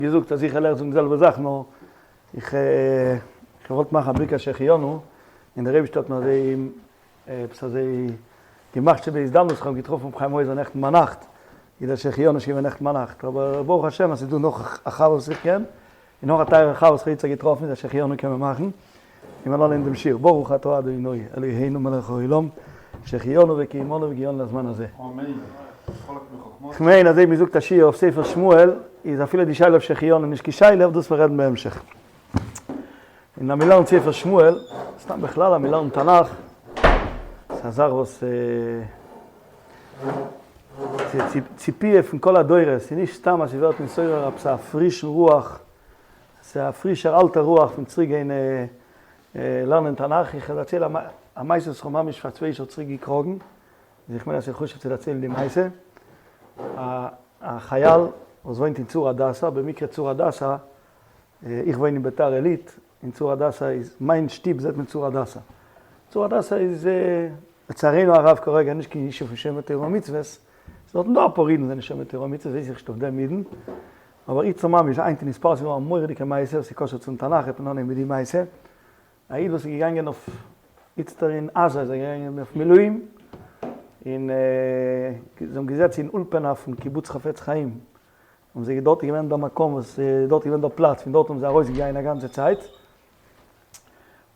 געזאגט אז איך וועל אויך זאגן די זעלבע זאך נאר איך געוואלט מאכן א ברכת שהחיינו און דער אייבערשטער האט מיר אזוי עפעס אזוי געמאכט שבהזדמנות איך האב געטראפן ר' חיים עוזר נעכטן ביינאכט איז דער שהחיינו שוין געווען נעכטן ביינאכט אבער ברוך השם אז ס'איז דא נאך א חבר וואס איך קען און נאך א טייערע חבר וואס איך האב איצטער געטראפן איז א שהחיינו קען מען מאכן און מיר לאזן דעם שיעור ברוך אתה אדוני אלוהינו מלך העולם שהחיינו וקיימנו והגיענו לזמן הזה. אמן. כ'מיין אז אויב מ'זאגט א שיעור אויף ספר שמואל איז אפילו די שאלה אויף שהחיינו נישט קיין שאלה, אויף דאס מיר רעדן בהמשך. און אז מ'לערנט ספר שמואל, סתם בכלל אז מ'לערנט תנך, ס'איז א זאך וואס ציפייה פון כל הדורות, ס'איז נישט סתם אז ס'ווערט נתעורר עפעס א פרישן רוח, ס'איז א פרישער אלטער רוח פון צוריק גיין לערנען תנך, איך דערצייל א מעשה וואס כ'האב ממש פאר צוויי שעה צוריק געקראגן, איז איך מיין אז ס'איז חשוב צו דערציילן די מעשה, א חייל וואס וואוינט אין צור הדסה, במקרה צור הדסה, איך וואוין אין ביתר עילית, אין צור הדסה איז, מיין שטוב זעט מען צור הדסה. צור הדסה איז לצערינו הרב כרגע נישט קיין ישוב פון שומרי תורה ומצוות, ס'איז דארטן דא אפאר אידן זענען שומרי תורה ומצוות, ווייס איך נישט אויף דעם אידן, אבער איצטער ממש היינט איז נתפרסם געווארן א מורא'דיגע מעשה וואס איז קשור צום תנך, איך בין אנהייב מיט די מעשה, א איד וואס איז געגאנגען אויף איצטער אין עזה איז ער געגאנגען אויף מילואים, און זיי האבן געזעצט אין אולפנא פון קיבוץ חפץ חיים, האבן זיי דארט איז געווען דער מקום וואס דארט איז געווען דער פלאץ פון דארט האבן זיי ארויס געגאנגען א גאנצע צייט,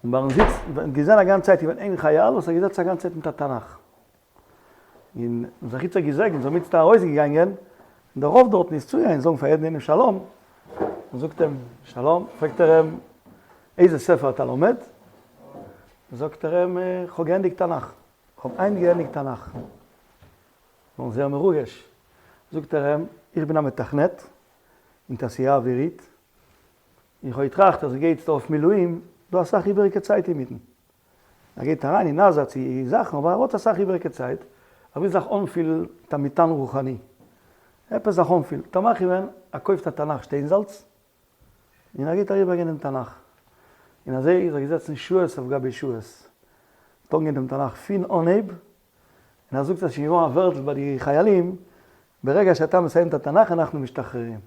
און ביים זיצן געזען א גאנצע צייט איז געווען איין חייל וואס האט געזעצט א גאנצע צייט מיט א תנך, און זיך איצטער געזעגנט, זיי האבן איצטער ארויסגעגאנגען, און דער רב דארטן איז צוגעגאנגען זאגן פאר יעדן איינעם שלום, און זאגט אים שלום, פרעגט ער אים איזה ספר אתה לומד? זאגט ער אים איך האב געענדיגט תנך, איך האב היינט געענדיגט תנך. געווארן זייער מרוגש, זאגט ער אים איך בין א מתכנת אין תעשייה אווירית, און איך האב געטראכט אז איך גיי איצטער אויף מילואים, דא אסאך איבעריגע צייט אינמיטן, ער גייט אריין אין עזה צו זאכן אבער ער האט אסאך איבעריגע צייט, ער וויל זיך אנפילן מיט א מטען רוחני, עפעס זיך אנפילן, טא מאך איהם, ער קויפט א תנך שטיינזאלץ, און ער גייט אריבערגיין דעם תנך, און אזוי איז ער געזעצן שעות אויף גבי שעות, טאנגען דעם תנך פון אנהייב, און ער זאגט אז ס'איז געווארן א ווערטל ביי די חיילים, ברגע שאתה מסיים את התנך אנחנו משתחררים.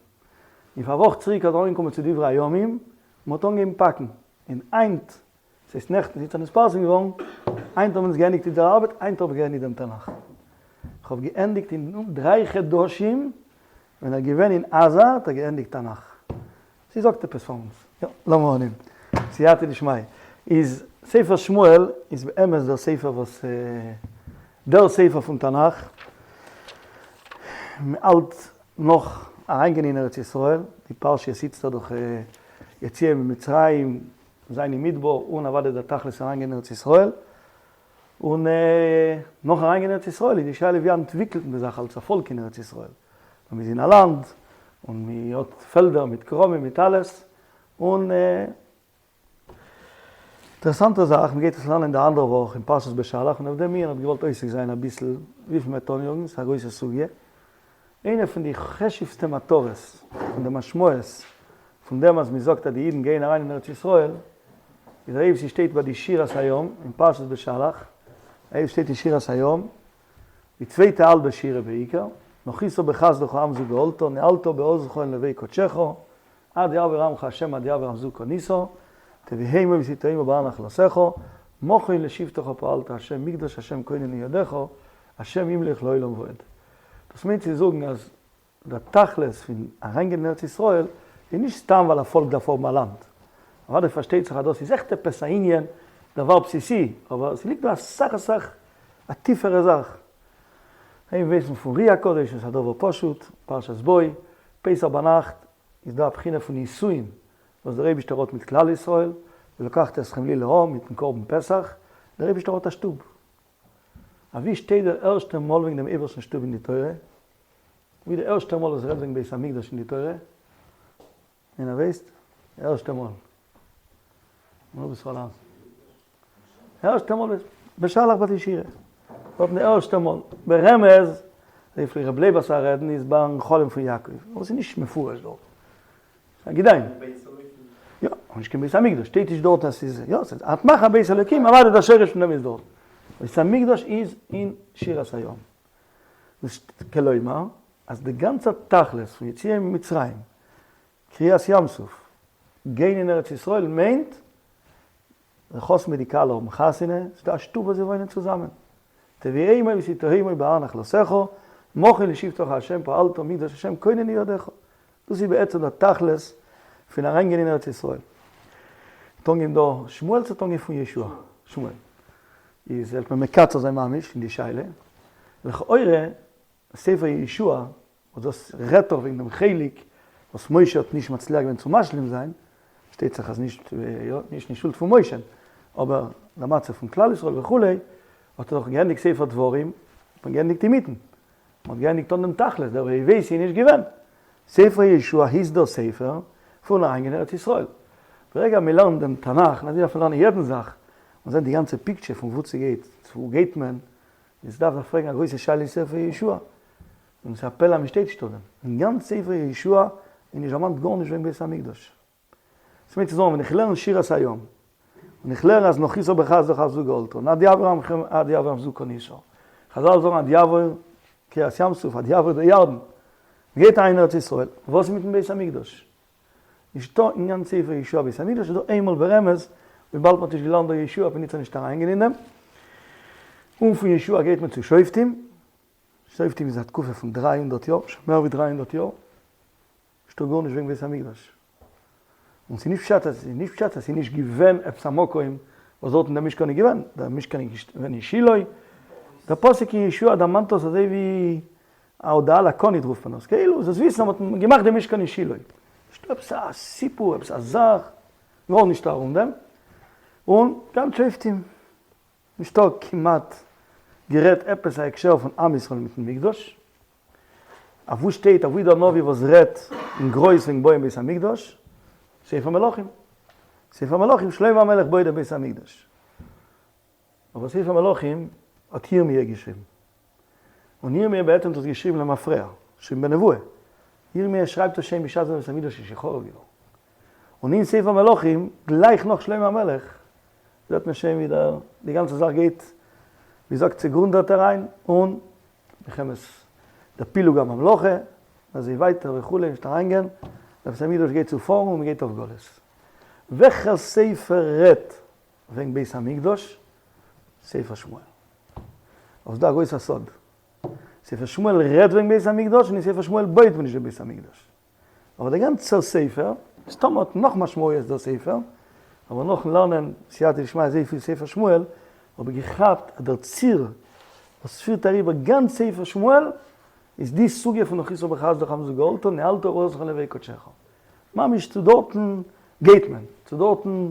און פאר א וואך צוריק האט ער אנגעקומען צו דברי הימים, מ'האט אנגעהויבן פאקן, און היינט ס'איז נעכטן איז נתפרסם געווארן, היינט האבן אונז געענדיגט אונזער ארבעט, היינט האב איך געענדיגט דעם תנך. איך האב געענדיגט אין דריי חדשים, ווען ער איז געווען אין עזה האט ער געענדיגט תנך. זי זאגט עפעס פאר אונז. יא, לאמיר אננעמען. סייעתא דשמיא. איז ספר שמואל איז באמת דער ספר וואס, דער ספר פון תנך. מ'האלט נאך אריינגיין אין ארץ ישראל, די פרשיות איצטער דורך יציאה ממצרים, זיין אין מדבר און אוודאי דער תכלית אריינגיין אין ארץ ישראל, און נאך אריינגיין אין ארץ ישראל איז די שאלה ווי אנטוויקלט מען זיך אלס א פאלק אין ארץ ישראל, ווען מ'איז אין א לאנד און מ'האט פעלדער מיט כרמים מיט אלעס, און אינטערעסאנטע זאך, מ'גייט עס לערנען די אנדערע וואך אין פרשת בשלח, און אויף דעם ענין האט געוואלט עוסק זיין אביסל, וויפיל מ'וועט אניאגן, ס'איז א גרויסע סוגיא. איינע פון די חשוב'סטע מטרות פון די משמעות פון דעם אז מען זאגט אז די אידן גייען אריין אין ארץ ישראל, איז אזוי ווי ס'שטייט ביי די שירת הים אין פרשת בשלח, אזוי ווי ס'שטייט אין שירת הים, די צווייטע האלבע שירה בעיקר, נחית בחסדך עם זו גאלת, נהלת בעוזך אל נווה קדשך, עד יעבור עמך ה' עד יעבור עם זו קנית, תביאמו ותטעמו בהר נחלתך, מכון לשבתך פעלת ה' מקדש ה' כוננו ידיך, ה' ימלוך לעולם ועד. דאס מיינט צו זאגן אז דער תכלית פון אריינגיין אין ארץ ישראל איז נישט סתם ווייל א פאלק דארף האבן א לאנד. אוודאי פארשטייט זיך אז דאס איז עכט עפעס א ענין, דבר בסיסי, אבער ס'ליגט דא אסאך אסאך א טיפערע זאך. מיר ווייסן פון אר"י הקדוש, עס איז א דבר פשוט, פרשת בא, פסח ביינאכט איז דא א בחינה פון נישואין וואס דער אייבישטער האט מיט כלל ישראל, ולקחתי אתכם לי לעם מיטן קרבן פסח, דער אייבישטער האט א שטוב, אוואו שטייט דער ערשטע מאל וועגן דעם אייבערשטן שטוב אין די תורה? וואו די ערשטע מאל וואס רעדט וועגן בית המקדש אין די תורה? איינער ווייסט? די ערשטע מאל. נו ביסט פארלאזן. ערשטע מאל בשלח ביי די שירה. דארטן די ערשטע מאל. ברמז, אזוי פלעגט רבי לייב אסאך רעדן, איז ביים חלום פון יעקב. אבער ס'איז נישט מפורש דארט. א געדאנק. יא, נישט קיין בית המקדש, שטייט נישט דארט אז ס'איז, יא, ס'איז אט מאך א בית אלוקים, אוודאי דער שורש פון דעם איז דארט. בית המקדש איז אין שירת הים. דאס כלומר, אז די גאנצע תכלית פון יציאה ממצרים. קריעת ים סוף, גיין אין ארץ ישראל מיינט דער חתן מיט די כלה האבן חתונה, ס'איז דא א שטוב וואס זיי וואוינען צוזאמען. תביאמו ותטעמו בהר נחלתך, מכון לשבתך ה' פעלת מקדש ה' כוננו ידיך. דאס איז בעצם דער תכלית פון אריינגיין אין ארץ ישראל. האט אנגעהויבן דא שמואל צו האט אנגעהויבן פון יהושע? שמואל. איז וועט מען מקצר זיין ממש אין די שאלה. לכאורה ספר יהושע וואס דאס רעדט דאך וועגן דעם חלק וואס משה האט נישט מצליח געווען צו משלים זיין, פארשטייט זיך אז נישט נישט די שולד פון משה, אבער דער מצב פון כלל ישראל וכו', האט ער דאך געענדיגט ספר דברים, האט מען געענדיגט אינמיטן, מען האט געענדיגט אן דעם תכלית, דער והבאתי איז נישט געווען. ספר יהושע איז דער ספר פון אריינגיין אין ארץ ישראל. ברגע מען לערנט דעם תנך, און אזוי דארף מען לערנען יעדן זאך, און זען די גאנצע picture פון וואו ס'גייט, צו וואו גייט מען, איז דארף זיך פרעגן א גרויסע שאלה אין ספר יהושע, און ס'איז א פלא אז מ'שטייט נישט אויף דעם. אין גאנץ ספר יהושע איז נישט דערמאנט גארנישט וועגן בית המקדש. דאס מיינט צו זאגן ווען איך לערן שירת הים, און איך לערן אז נחית בחסדך זו גאלתו, און עד יעבור עמכם עד יעבור עם זו קנית. חזל זאגן עד יעבור קריעת ים סוף, עד יעבור די ירדן. מ'גייט אריין אין ארץ ישראל, וואס איז מיטן בית המקדש? נישטא אין גאנץ ספר יהושע בית המקדש איז דא איינמאל ברמז, וויבאלד מ'האט נישט געלערנט דא יהושע האט מען איצטער נישט אריינגיין אין דעם. און פון יהושע גייט מען צו שופטים, שופטים איז א תקופה פון 300 יאר, שוין מער ווי 300 יאר, נישטא גארנישט וועגן בית המקדש. און ס'איז נישט פשט אז ס'איז נישט פשט אז ס'איז נישט געווען עפעס א מקום וואס דארטן דער משכן איז געווען, דער משכן איז געווען אין שילה, דער פסוק אין יהושע דערמאנט דאס אזוי ווי א הודעה לקונית רופט מען דאס, כאילו זאלסט וויסן אז מ'האט געמאכט די משכן אין שילה. נישטא עפעס א סיפור, עפעס א זאך, גארנישט ארום דעם. און גאנץ שופטים, נישטא כמעט גערעדט עפעס א הקשר פון עם ישראל מיטן מקדש. אויף וואו שטייט, אוואו איז דער נביא וואס רעדט אין גרויס וועגן בויען בית המקדש? ספר מלכים. ספר מלכים, שלמה המלך בויעט דעם בית המקדש. אבער ספר מלכים האט ירמיה געשריבן. און ירמיה בעצם האט עס געשריבן למפרע, געשריבן בנבואה. ירמיה שרייבט עס שוין בשעת ווען בית המקדש איז שוין חרוב געווארן. און אין ספר מלכים, גלייך נאך שלמה המלך, זעט מען שוין ווי דער, די גאנצע זאך גייט, ווי זאגט צוגרונדערט אריין, און מלחמת דער פילוג הממלכה, און אזוי ווייטער וכו', נישט אריינגיין, דער בית המקדש גייט צופארן און מען גייט אויף גלות. וועלכער ספר רעדט וועגן בית המקדש? ספר שמואל. אבער ס'דא א גרויסע סוד. ספר שמואל רעדט וועגן בית המקדש און אין ספר שמואל בויעט מען נישט דעם בית המקדש. אבער דער גאנצער ספר, מסתמא האט נאך משמעויות דער ספר, אבער נאכן לערנען סייעתא דשמיא אזויפיל ספר שמואל, האב איך געכאפט אז דער ציר וואס פירט אריבער גאנץ ספר שמואל, איז די סוגיא פון נחית בחסדך עם זו גאלת נהלת אורתך לבי קדשך. ממש צו דארטן גייט מען, צו דארטן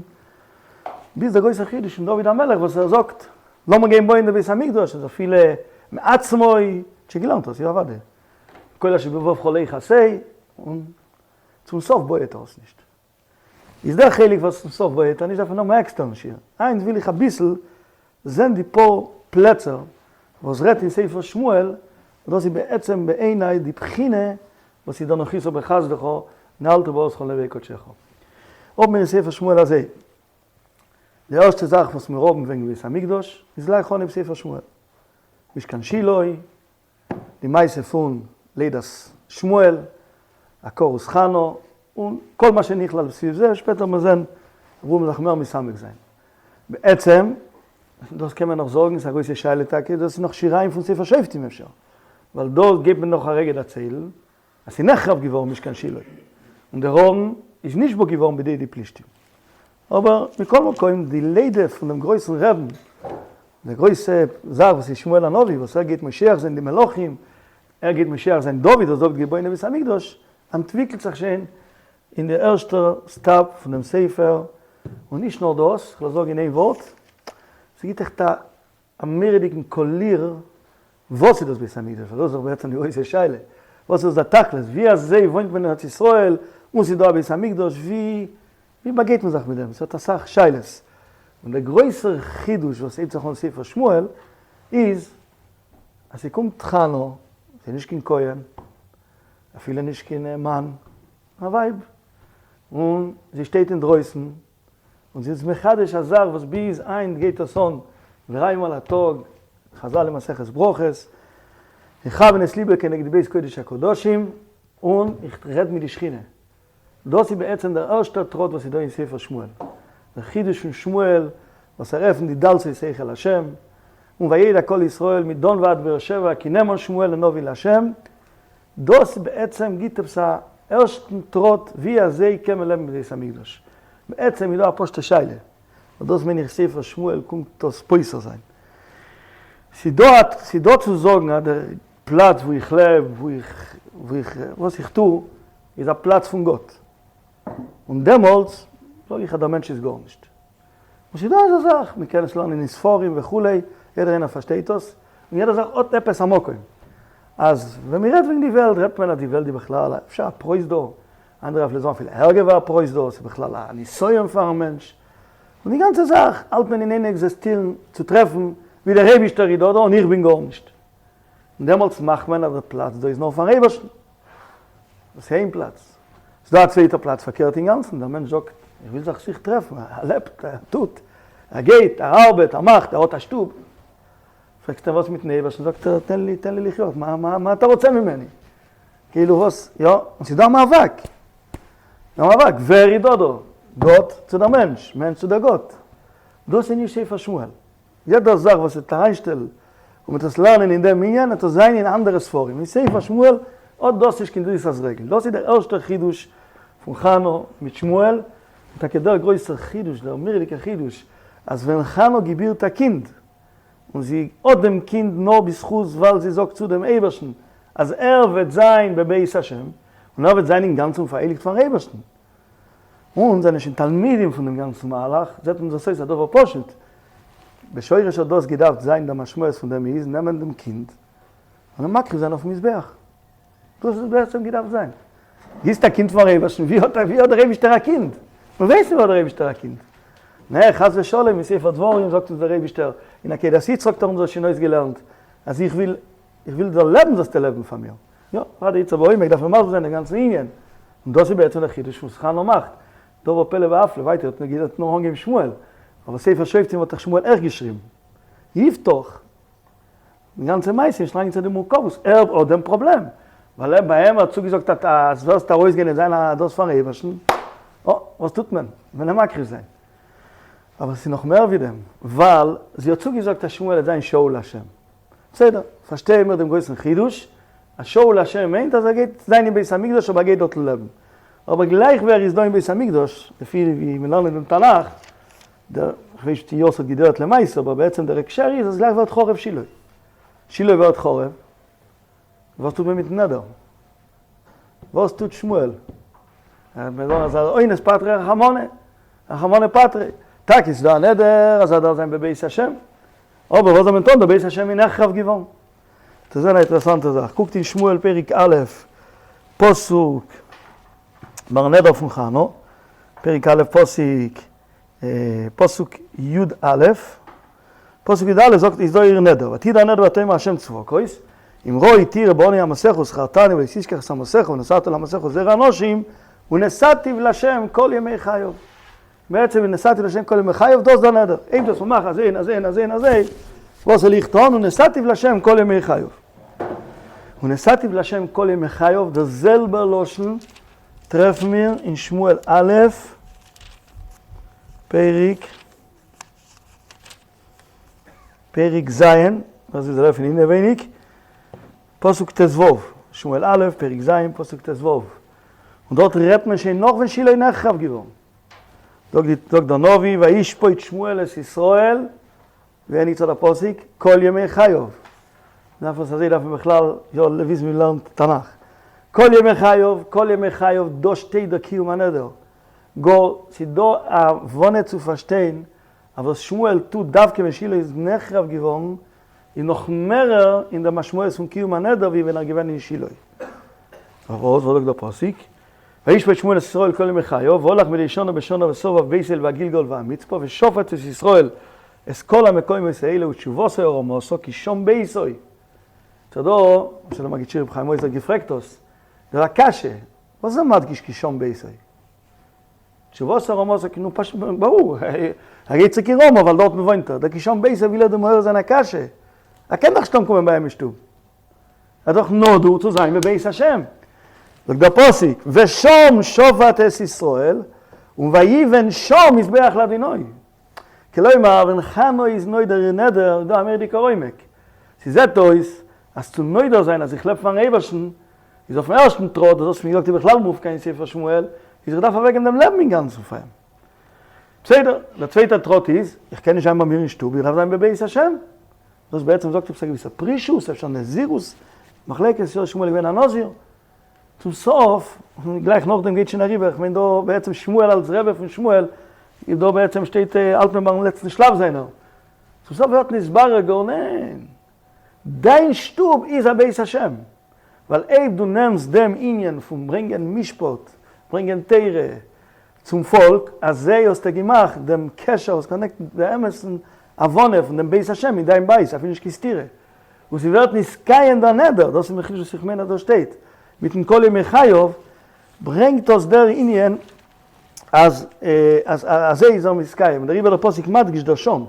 ביז דער גרויסער חידוש פון דוד המלך וואס ער זאגט לאמיר גיין בויען די בית המקדש, אז אפילו מעצמו, שוין געלערנט דאס, יא אוודאי, כל אשר בלבבך לך עשה, און צום סוף בויעט ער עס נישט. איז דער חלק וואס צום סוף בויעט ער נישט דארף מען האבן א עקסטערן שיעור. היינט וויל איך אביסל זען די פאר פלעצער וואס רעדט אין ספר שמואל, און דאס איז בעצם בעיני די בחינה וואס איז דער נחית בחסדך נהלת בארצך לבי קדשך. האבן מיר אין ספר שמואל אזוי, די ערשטע זאך וואס מיר האבן וועגן בית המקדש איז גלייך אנהייב ספר שמואל, משכן שילה, די מעשה פון לידת שמואל, עקרות חנה, און כל מה שנכלל סביב זה, שפעטער מיר זען וואו מ'זאל זיך מער מתעמק זיין. בעצם, דאס קען מען נאך זאגן, ס'איז א גרויסע שאלה טאקע, דאס איז נאך שיריים פון ספר שופטים אפשר, ווייל דא גייט מען נאך א רגע דערציילן אז ס'איז נחרב געווארן משכן שילה, און דער ארון איז נשבה געווארן בידי די פלישתים. אבער מכל מקום, די לידה פון דעם גרויסן רעבן, די גרויסע זאך וואס איז שמואל הנביא, וואס ער גייט משיח זיין די מלכים, ער גייט משיח זיין דוד וואס דוד גייט בויען די בית המקדש, אנטוויקלט זיך שוין אין די ערשטע step פון דעם ספר, און נישט נאר דאס, כ'וועל זאגן אין איין ווארט, ס'גיבט עכט א א מורא'דיגן קאליר, וואס איז דאס בית המקדש? דאס איז דאך בעצם די גרויסע שאלה, וואס איז דאס דער תכלית? ווי אזוי וואוינט מען אין ארץ ישראל און ס'איז דא א בית המקדש? ווי ווי באגייט מען זיך מיט דעם? ס'האט אסאך שאלות. און דער גרויסער חידוש וואס הייבט זיך אן ספר שמואל איז אז ס'קומט חנה, זי איז נישט קיין כהן, אפילו נישט קיין מאן, א ווייב, און זי שטייט אינדרויסן און זי איז מחדש א זאך וואס ביז היינט גייט עס אן דריי מאל א טאג, חזל אין מסכת ברכות, יכוון את לבו כנגד בית קודש הקדשים, און איך רעד מיט די שכינה. דאס איז בעצם דער ערשטער טראט וואס איז דא אין ספר שמואל, דער חידוש פון שמואל וואס ער עפנט די דלתות היכל השם, און וידע כל ישראל מדן ועד באר שבע כי נאמן שמואל לנביא לה', דאס בעצם גיבט עפעס א ערשטן טראט ווי אזוי קען מען לעבן בבית המקדש. בעצם איז דא א פשוטע שאלה, און דאס מיין איך ספר שמואל קומט דאס פותר זיין. ס'איז דא צו זאגן אז דער פלאץ וואו איך לעב, וואו איך, וואו איך, וואס איך טו, איז א פלאץ פון גאט. און דעמאלטס זאג איך אז דער מענטש איז גארנישט. און ס'איז דא אזא זאך, מ'קען עס לערנען אין ספרים וכו', יעדער איינער פארשטייט דאס, און יעדע זאך האט עפעס א מקום. אז ווען מ'רעדט וועגן די וועלט, רעדט מען אז די וועלט איז בכלל אפשר א פרוזדור, אנדערע אפילו זאגן אפילו ערגער ווי א פרוזדור, ס'איז בכלל א ניסיון פארן מענטש. און די גאנצע זאך האלט מען אין איין עקזעסטירן צו טרעפן ווי דער אייבישטער איז דא דא און איך בין גארנישט. און דעמאלטס מאכט מען אז דער פלאץ דא איז נאר פארן אייבערשטן. דאס איז איין פלאץ. ס'איז דא א צווייטע פלאץ פארקערט אינגאנצן, דער מענטש זאגט, איך וויל זיך זיך טרעפן, ער לעבט, ער טוט, ער גייט, ער ארבעט, ער מאכט, ער האט א שטוב. פרעגסט אים וואס מיטן אייבערשטן, זאגט ער, תן לי, תן לי לחיות, מה, מה, מה אתה רוצה ממני? כאילו וואס, יא, און ס'איז דא א מאבק. א מאבק, ווער איז דא דא? גאט צו דער מענטש, מענטש צו דער גאט. דאס איז נישט ספר שמואל. יעדע זאך וואס וועט אריינשטעלן און מ'וועט עס לערנען אין דעם ענין וועט עס זיין אין אנדערע ספרים, אין ספר שמואל האט דאס נישט קיין דריסת רגל, דאס איז דער ערשטער חידוש פון חנה מיט שמואל, און טאקע דער גרויסער חידוש, דער מורא'דיגער חידוש, אז ווען חנה געבירט א קינד, און זי האט דעם קינד נאר בזכות ווייל זי זאגט צו דעם אייבערשטן אז ער וועט זיין בבית השם, און ער וועט זיין אינגאנצן פארהייליגט פארן אייבערשטן. אונז זענען שוין תלמידים פון דעם גאנצן מהלך, זעט אונז דאס אויס א דבר פשוט. בשורש האט דאס געדארפט זיין דער משמעות פון דעם איז נעמען דעם קינד און אים מקריב זיין אויפן מזבח. דאס האט בעצם געדארפט זיין. גיסט א קינד פארן אייבערשטן, ווי האט ווי האט דער אייבישטער א קינד? מיר ווייסן ווי האט דער אייבישטער א קינד. נע, חס ושלום, אין ספר דברים זאגט אונז דער אייבישטער, אין עקידת יצחק האט ער אונז דאס שוין אויסגעלערנט, אז איך וויל איך וויל דער לעבן זאלסטו לעבן פאר מיר. יא, אוודאי איצטער בעומק דארף מען מסביר זיין דעם גאנצן ענין. און דאס איז בעצם דער חידוש וואס חנה מאכט. דבר פלא והפלא, ווייטער האט מען געזאגט נאר אנגעהויבן שמואל, אבער ספר שופטים האט דאך שמואל אויך געשריבן. יפתח, די גאנצע מעשה איז שלאנג צו די מורכבות, ער האט דעם פראבלעם, ווייל ער ביי אים האט צוגעזאגט אז וועסט ארויסגיין און זיין א דאס פארן אייבערשטן, אה, וואס טוט מען? מען אים מקריב זיין. אבער עס איז נאך מער ווי דעם, ווייל זי האט צוגעזאגט אז שמואל וועט זיין שאול לה'. בסדר, פארשטייען מיר דעם גרויסן חידוש, אז שאול לה' מיינט אז ער גייט זיין אין בית המקדש אבער ער גייט דארטן לעבן. אבער גלייך ווי ער איז דא אין בית המקדש, לפי ווי מיר לערנען דעם תנך, דער, כ'ווייס נישט צו יאס האט געדויערט למעשה, אבער בעצם דער הקשר איז אז גלייך ווערט חרוב שילה. שילה ווערט חרוב, וואס טוט מען מיטן נדר? וואס טוט שמואל? מען זאגט אז אונס פטריה רחמנא, רחמנא פטריה. טאקע איז דא א נדר אז ער דארף זיין בבית השם, אבער וואס זאל מען טון, דער בית השם איז נחרב געווארן. דאס איז אן אינטערעסאנטע זאך, קוקט אין שמואל פרק א', פסוק, ביים נדר פון חנה, פרק א' פסוק, פסוק י א, פסוק י א זאגט איז דא איר נדר, ותדר נדר ותאמר ה' צבקות, אם ראה תראה בעני אמתך וזכרתני ולא תשכח את אמתך ונתת לאמתך זרע אנשים ונתתיו לה' כל ימי חייו. בעצם ונתתיו לה' כל ימי חייו דאס דער נדר, אויב דאס מאך אזוי און אזוי און אזוי און אזוי, וואס זאל איך טון, ונתתיו לה' כל ימי חייו. ונתתיו לה' כל ימי חייו, דער זעלבער לשון טרעפן מיר אין שמואל א', פרק פרק ז', דאס איז דער פון אינעווייניג, פסוק ט ו, שמואל א', פרק ז', פסוק ט ו, און דארט רעדט מען שוין נאך ווען שילה איז נחרב געווארן. זאגט דער נביא וישפוט שמואל את ישראל, ווי ענדיגט זיך דער פסוק? כל ימי חייו. דארף עס אזוי דארף מען בכלל יא וויסן ווי מ'לערנט תנך. כל ימי חייו, כל ימי חייו, דא שטייט דער קיום הנדר. גאר ס'איז דא א הבנה צו פארשטיין אז וואס שמואל טוט דווקא ווען שילה איז נחרב געווארן איז נאך מערער אין דער משמעות פון קיום הנדר ווי ווען ער געווען אין שילה. פארוואס? וואס זאגט דער פסוק? וישפט שמואל את ישראל כל ימי חייו, והלך מדי שנה בשנה וסבב בית אל והגלגל והמצפה, ושפט את ישראל את כל המקומות האלה ותשובתו הרמתה כי שם ביתו. ס'איז דא, וואס האט דער מגיד שיעור רבי חיים עוזר געפרעגט דאס, דער א קשיא, וואס איז ער מדגיש כי שם ביתו? תשובתו הרמתה כי נו פשוט ברור, ער גייט צוריק אין רמה ווייל דארטן וואוינט ער, דער כי שם ביתו וויל ער דא מעורר זיין א קשיא, ער קען דאך נישט אנקומען ביי אים אין שטוב. ער איז דאך נאר דא צו זיין בבית השם. זאגט דער פסוק, ושם שפט את ישראל, און ויבן שם מזבח לאדוני. כלומר, ווען חנה איז נודר איר נדר, איז דא א מורא'דיגער עומק. ס'זעט אויס אז צו נודר זיין אז איך לעב פאר'ן אייבערשטן, איז אויפ'ן ערשטן טראט, דאס האסט מיר געזאגט איז בכלל מופקע אין ספר שמואל, איז איך דארף אוועקגעבן דעם לעבן אינגאנצן פאר אים. בסדר, דער צווייטער טראט איז, איך קען נישט זיין ביי מיר אין שטוב, איך דארף זיין בבית השם. דאס בעצם זאגט עפעס א געוויסע פרישות, אפשר נזירות, מחלוקת, יא שמואל איז געווען א נזיר. צום סוף, און גלייך נאכדעם גייט שוין אריבער, איך מיין דא בעצם שמואל אלס רבי פון שמואל, איז דא בעצם שטייט האלט מען ביים לעצטן שלב זיינער. צום סוף ווערט נתברר גאר ניין, דיין שטוב איז א בית השם, ווייל אויב דו נעמסט דעם ענין פון ברענגען משפט, ברענגען תורה צום פאלק, אזוי האסטו געמאכט דעם קשר, האסט connected די אמת'ן הבנה פון דעם בית השם מיט דיין בית, אפילו נישט קיין סתירה. און ס'ווערט נתקיים דער נדר, דאס איז נישט וואס איך מיין אז דא שטייט, מיטן כל ימי חייו, ברענגט דאס דער ענין אז אזוי איז ער מתקיים, און דעריבער דער פסוק מדגיש דער שם,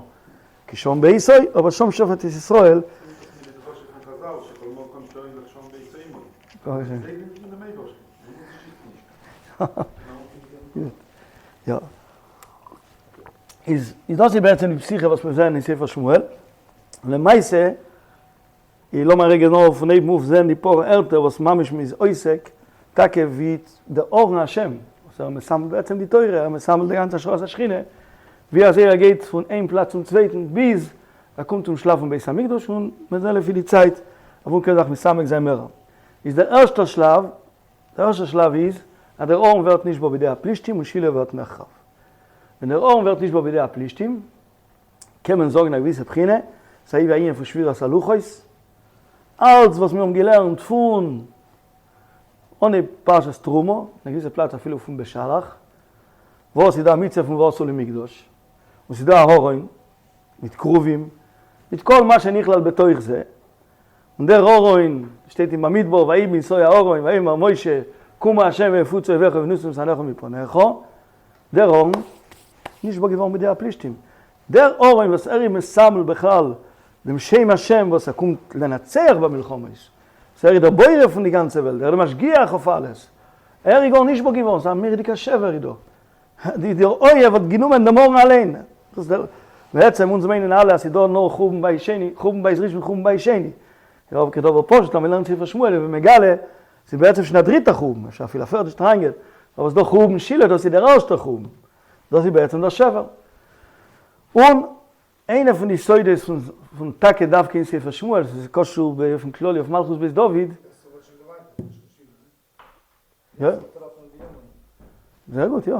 כי שם ביתו, אבער שם שפט את ישראל. יא. איז דאס איז בעצם די פתיחה וואס מיר זעען אין ספר שמואל. למעשה, לאמיר רגע נאר פון אויבן אויף זען די פאר ערטער וואס ממש מ'איז עוסק טאקע ווי די ארון השם, וואס ער מסמל בעצם די תורה, ער מסמל די גאנצע השראת השכינה, ווי אזוי ער גייט פון איין פלאץ צום צווייטן ביז ער קומט צום שלב פון בית המקדש און מיר זען לפי די צייט אוואו מ'קען זיך מסמק זיין מער. איז דער ערשטער שלב, דער ערשטער שלב איז אז דער ארון ווערט נשבר בידי הפלישתים און שילה ווערט נחרב. ווען דער ארון ווערט נשבר בידי הפלישתים, קען מען זאגן א געוויסע בחינה, ס'איז ווי א ענין פון שבירת הלוחות, אלץ וואס מיר האבן געלערנט פון אנהייב פרשת תרומה, אין א געוויסע פלאץ אפילו פון בשלח, וואס איז דא א מצוה פון ועשו לי מקדש, און ס'איז דא א ארון מיט כרובים, מיט כל מה שנכלל בתוך זה, און דער ארון שטייט אין במדבר ויהי בנסוע הארון ויאמר משה קומה ה' ויפוצו אויביך וינוסו משנאיך מפניך, דער ארון נשבר געווארן בידי הפלישתים, דער ארון וואס ער איז מסמל בכלל דעם שם השם וואס ער קומט לנצח במלחמות, וואס ער איז דער בורא פון די גאנצע וועלט, ער איז דער משגיח אויף אלעס, ער איז גאר נשבר געווארן, ס'איז א מורא'דיגע שבר איז דא, די דער אויב האט גענומען דעם ארון אליין, דאס איז דער, בעצם אונז מיינען אלע אז ס'איז דא נאר חורבן בית שני, חורבן בית ראשון חורבן בית שני, יא כדבר פשוט אז מ'לערנט ספר שמואל איז מען מגלה ס'איז בעצם שוין א דריטע חורבן, אפשר אפילו א פערטע שטרענגער, אבער ס'איז דא חורבן שילה, דאס איז דער ערשטער חורבן, דאס איז בעצם דער שבר. און איינע פון די סודות פון טאקע דווקא אין ספר שמואל, ס'איז קשור באופן כללי אויף מלכות בית דוד, יא. זייער גוט, יא.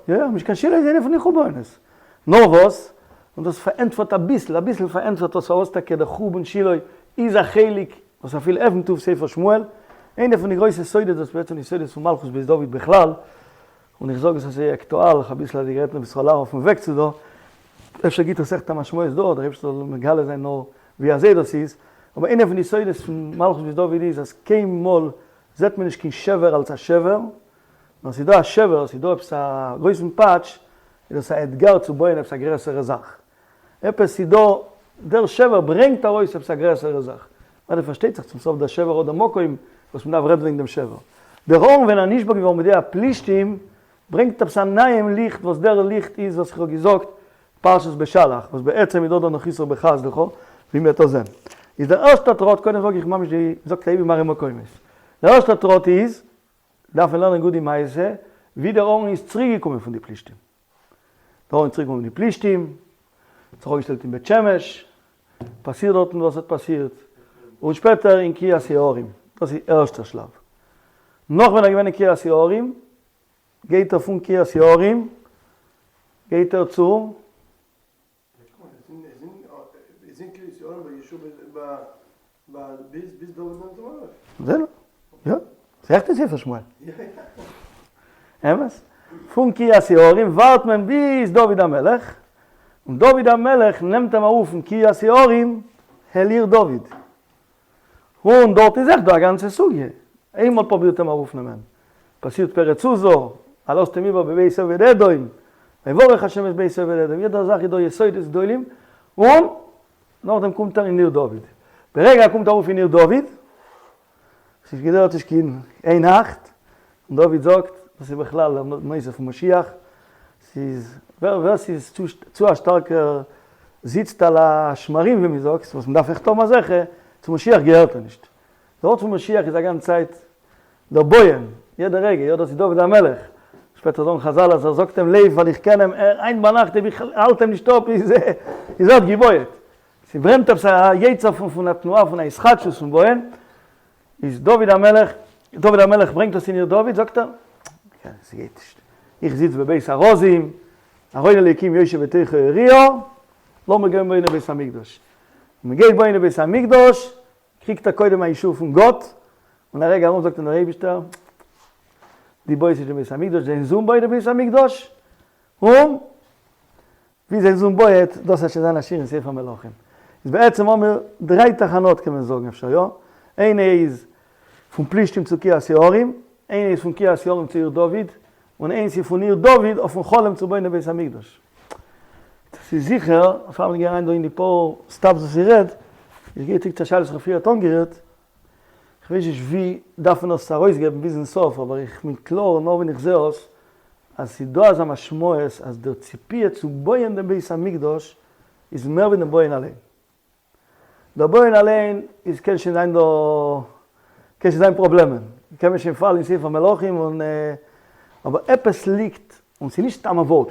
יא יא, משכן שילה איז איינע פון די חורבנות. נאר וואס, און דאס פארענטפערט אביסל, אביסל פארענטפערט דאס פארוואס טאקע דער חורבן שילה איז א חלק, וואס אפילו עפנט אויף ספר שמואל, איינע פון די גרויסע סודות וואס בעצם די סודות פון מלכות בית דוד בכלל, און איך זאג עס אזוי אקטואל, איך האב אביסל אזוי גערעדט מיט ישראל אהרן אויפן וועג צו דא, אפשר גיבט עס עכט א משמעות דא, דער אייבערשטער זאל מגלה זיין נאר ווי אזוי דאס איז, אבער איינע פון די סודות פון מלכות בית דוד איז אז קיינמאל זעט מען נישט קיין שבר אלס א שבר, נאר ס'איז דא א שבר, ס'איז דא עפעס א גרויסן פאטש, איז דאס א אתגר צו בויען עפעס א גרעסערע זאך. עפעס איז דא, דער שבר ברענגט ארויס עפעס א גרעסערע זאך. אוודאי פארשטייט זיך צום סוף דער שבר האט דער מקום וואס מ'דארף רעדן וועגן דעם שבר. דער ארון ווען ער נשבר געווארן בידי הפלישתים ברענגט עפעס א נייעם ליכט וואס דער ליכט איז וואס איך האב געזאגט פרשת בשלח וואס בעצם איז דא דער נחיסו בחסדך ווי מ'וועט דאס זען. איז דער ערשטער טראט, קודם זאג איך ממש די, זאגט אייביג מראה מקומות. דער ערשטער טראט איז, דארף מען לערנען גוט די מעשה ווי דער ארון איז צוריק געקומען פון די פלישתים. דער ארון איז צוריק געקומען פון די פלישתים, האט זיך אפגעשטעלט אין בית שמש, פאסירט דארטן וואס האט פאסירט, און שפעטער אין קריית יערים, דאס איז ערשטער שלב. נאך ווען ער איז געווען אין קריית יערים, גייט ער פון קריית יערים גייט ער צו. יא, ס'איז עכט אין ספר שמואל. אמת. פון קריית יערים ווארט מען ביז דוד המלך, און דוד המלך נעמט אים ארויף פון קריית יערים אל עיר דוד. און דארט איז עכט דא א גאנצע סוגיא. איינמאל פרובירט אים ארויפנעמען, פאסירט פרץ עוזא, ער לאזט אים איבער בבית עובד אדום, ויברך השם את בית עובד אדום, יעדע זאך איז דא יסודות גדולים, און נאכדעם קומט ער אין עיר דוד. ברגע ער קומט ארויף אין עיר דוד, ס'איז געדויערט נישט קיין איין נאכט, און דוד זאגט, דאס איז בכלל דער נושא פון משיח, ס'איז ווער ווער ס'איז צו א שטארקער זיצט על השמרים ווי מ'זאגט, וואס מ'דארף עכט האבן אזעלכע, צו משיח געהערט ער נישט. די ווארט פון משיח איז א גאנצע צייט דער בויען, יעדע רגע, יא דאס איז דוד המלך, שפעטער זאגן חזל אז ער זאגט אים לויף ווייל איך קען אים, ער היינט ביינאכט אויב איך האלט אים נישט אפ איז איז ער געבויעט. ס'ברענט עפעס א יצר פון פון א תנועה פון א התחדשות פון בויען, איז דוד המלך, דוד המלך ברענגט דאס אין עיר דוד, זאגט ער, ס'גייט נישט, איך זיץ בבית ארזים, ארון אלוקים יושב בתוכו יריעה, לאמיר גיין בויען די בית המקדש. מען גייט בויען די בית המקדש, קריגט ער קודם א אישור פון גאט, און א רגע ארום זאגט אים דער אייבישטער, דו בויסט נישט דעם בית המקדש, דיין זון בויט דעם בית המקדש, און ווי זיין זון בויעט, דאס וועט שוין זיין א שיר אין ספר מלכים. איז בעצם האמיר דריי תחנות קען מען זאגן אפשר יא, איינע איז פון פלישתים צו קריית יערים, איינע איז פון קריית יערים צו עיר דוד, און איינס איז פון עיר דוד אויפן חלום צו בויען דעם בית המקדש. ס'איז זיכער, פאר מיר גייען אריין דא אין די פאר steps וואס איך רעד, איך גיי צוריק צו א שאלה וואס איך האב פריערט אנגערירט, כ'ווייס נישט ווי דארף מען עס ארויסגעבן ביזן סוף, אבער איך בין קלאר נאר ווען איך זע עס, אז ס'איז דא אזא משמעות אז דער ציפייה צו בויען דעם בית המקדש איז מער ווי דעם בויען אליין. דער בויען אליין איז קען שוין זיין דא קען שוין זיין פראבלעמען, קען מען שוין פאלן אין ספר מלכים און אבער עפעס ליגט און ס'איז נישט סתם א ווארט,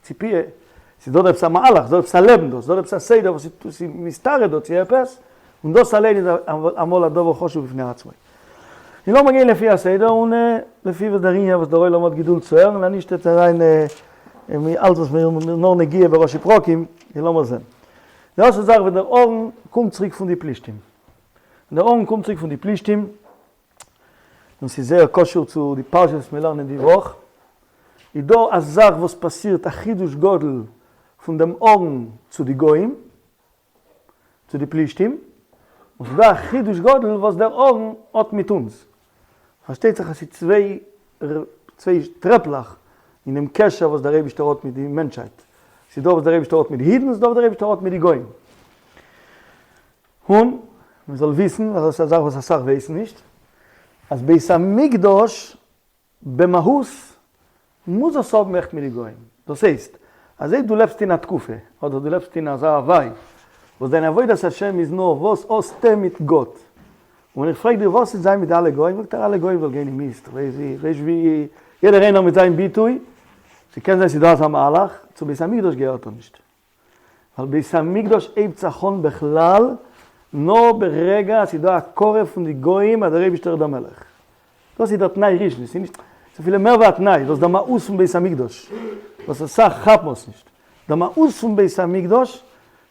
ציפייה, ס'איז דא עפעס א מהלך, ס'איז דא עפעס א לעבן דא, ס'איז דא עפעס א סדר וואס איז מסתרא דא צו עפעס, און דאס אליין איז אמאל א דבר חשוב בפני עצמו. און לאמיר גיין לפי הסדר און לפי וואס דער ענין וואס דער עולם האט געדולד צו הערן, אז נישט וועט זיין אלץ וואס מיר נאר נגיעה בראשי פרקים, און לאמיר זען. די ערשטע זאך ווען דער ארון קומט צוריק פון די פלישתים. ווען דער ארון קומט צוריק פון די פלישתים, און ס'איז זייער קשור צו די פרשה וואס מיר לערנען די וואך, איז דא א זאך וואס פאסירט א חידוש גדול פון דעם ארון צו די גוים, צו די פלישתים, און ס'איז דא א חידוש גדול וואס דער ארון האט מיט אונז. פארשטייט זיך אז ס'איז צוויי צוויי טרעפלעך אינעם קשר וואס דער אייבישטער האט מיט די מענטשהייט. ס'איז דא וואס דער אייבישטער האט מיט די אידן, ס'איז דא וואס דער אייבישטער האט מיט די גוים. און מען זאל וויסן, ווייל דאס איז א זאך וואס אסאך ווייסן נישט, אז בית המקדש במהות מוז עס האבן עכט מיט די גוים. דאס הייסט, אז אויב דו לעבסט אין א תקופה, אדער דו לעבסט אין אזא הוואי, וואס דיין עבודת השם איז נאר וואס האסטע מיט גאט, און איך פרעג דיר וואס איז זיין מיט די אלע גוים, זאגט ער אלע גוים זאל גיין אין מיסט, כ'ווייס ווי יעדער איינער מיט זיין ביטוי, ס'קען זיין ס'איז דא אזא מהלך, צו בית המקדש געהערט ער נישט. ווייל בית המקדש הייבט זיך אן בכלל נאר ברגע אז ס'איז דא הכרה פון די גוים אז דער אייבישטער איז דער מלך. דאס איז דער תנאי ראשון, ס'איז נישט, ס'איז אפילו מער ווי א תנאי, דאס איז דער מהות פון בית המקדש, וואס אסאך כאפן עס נישט. דער מהות פון בית המקדש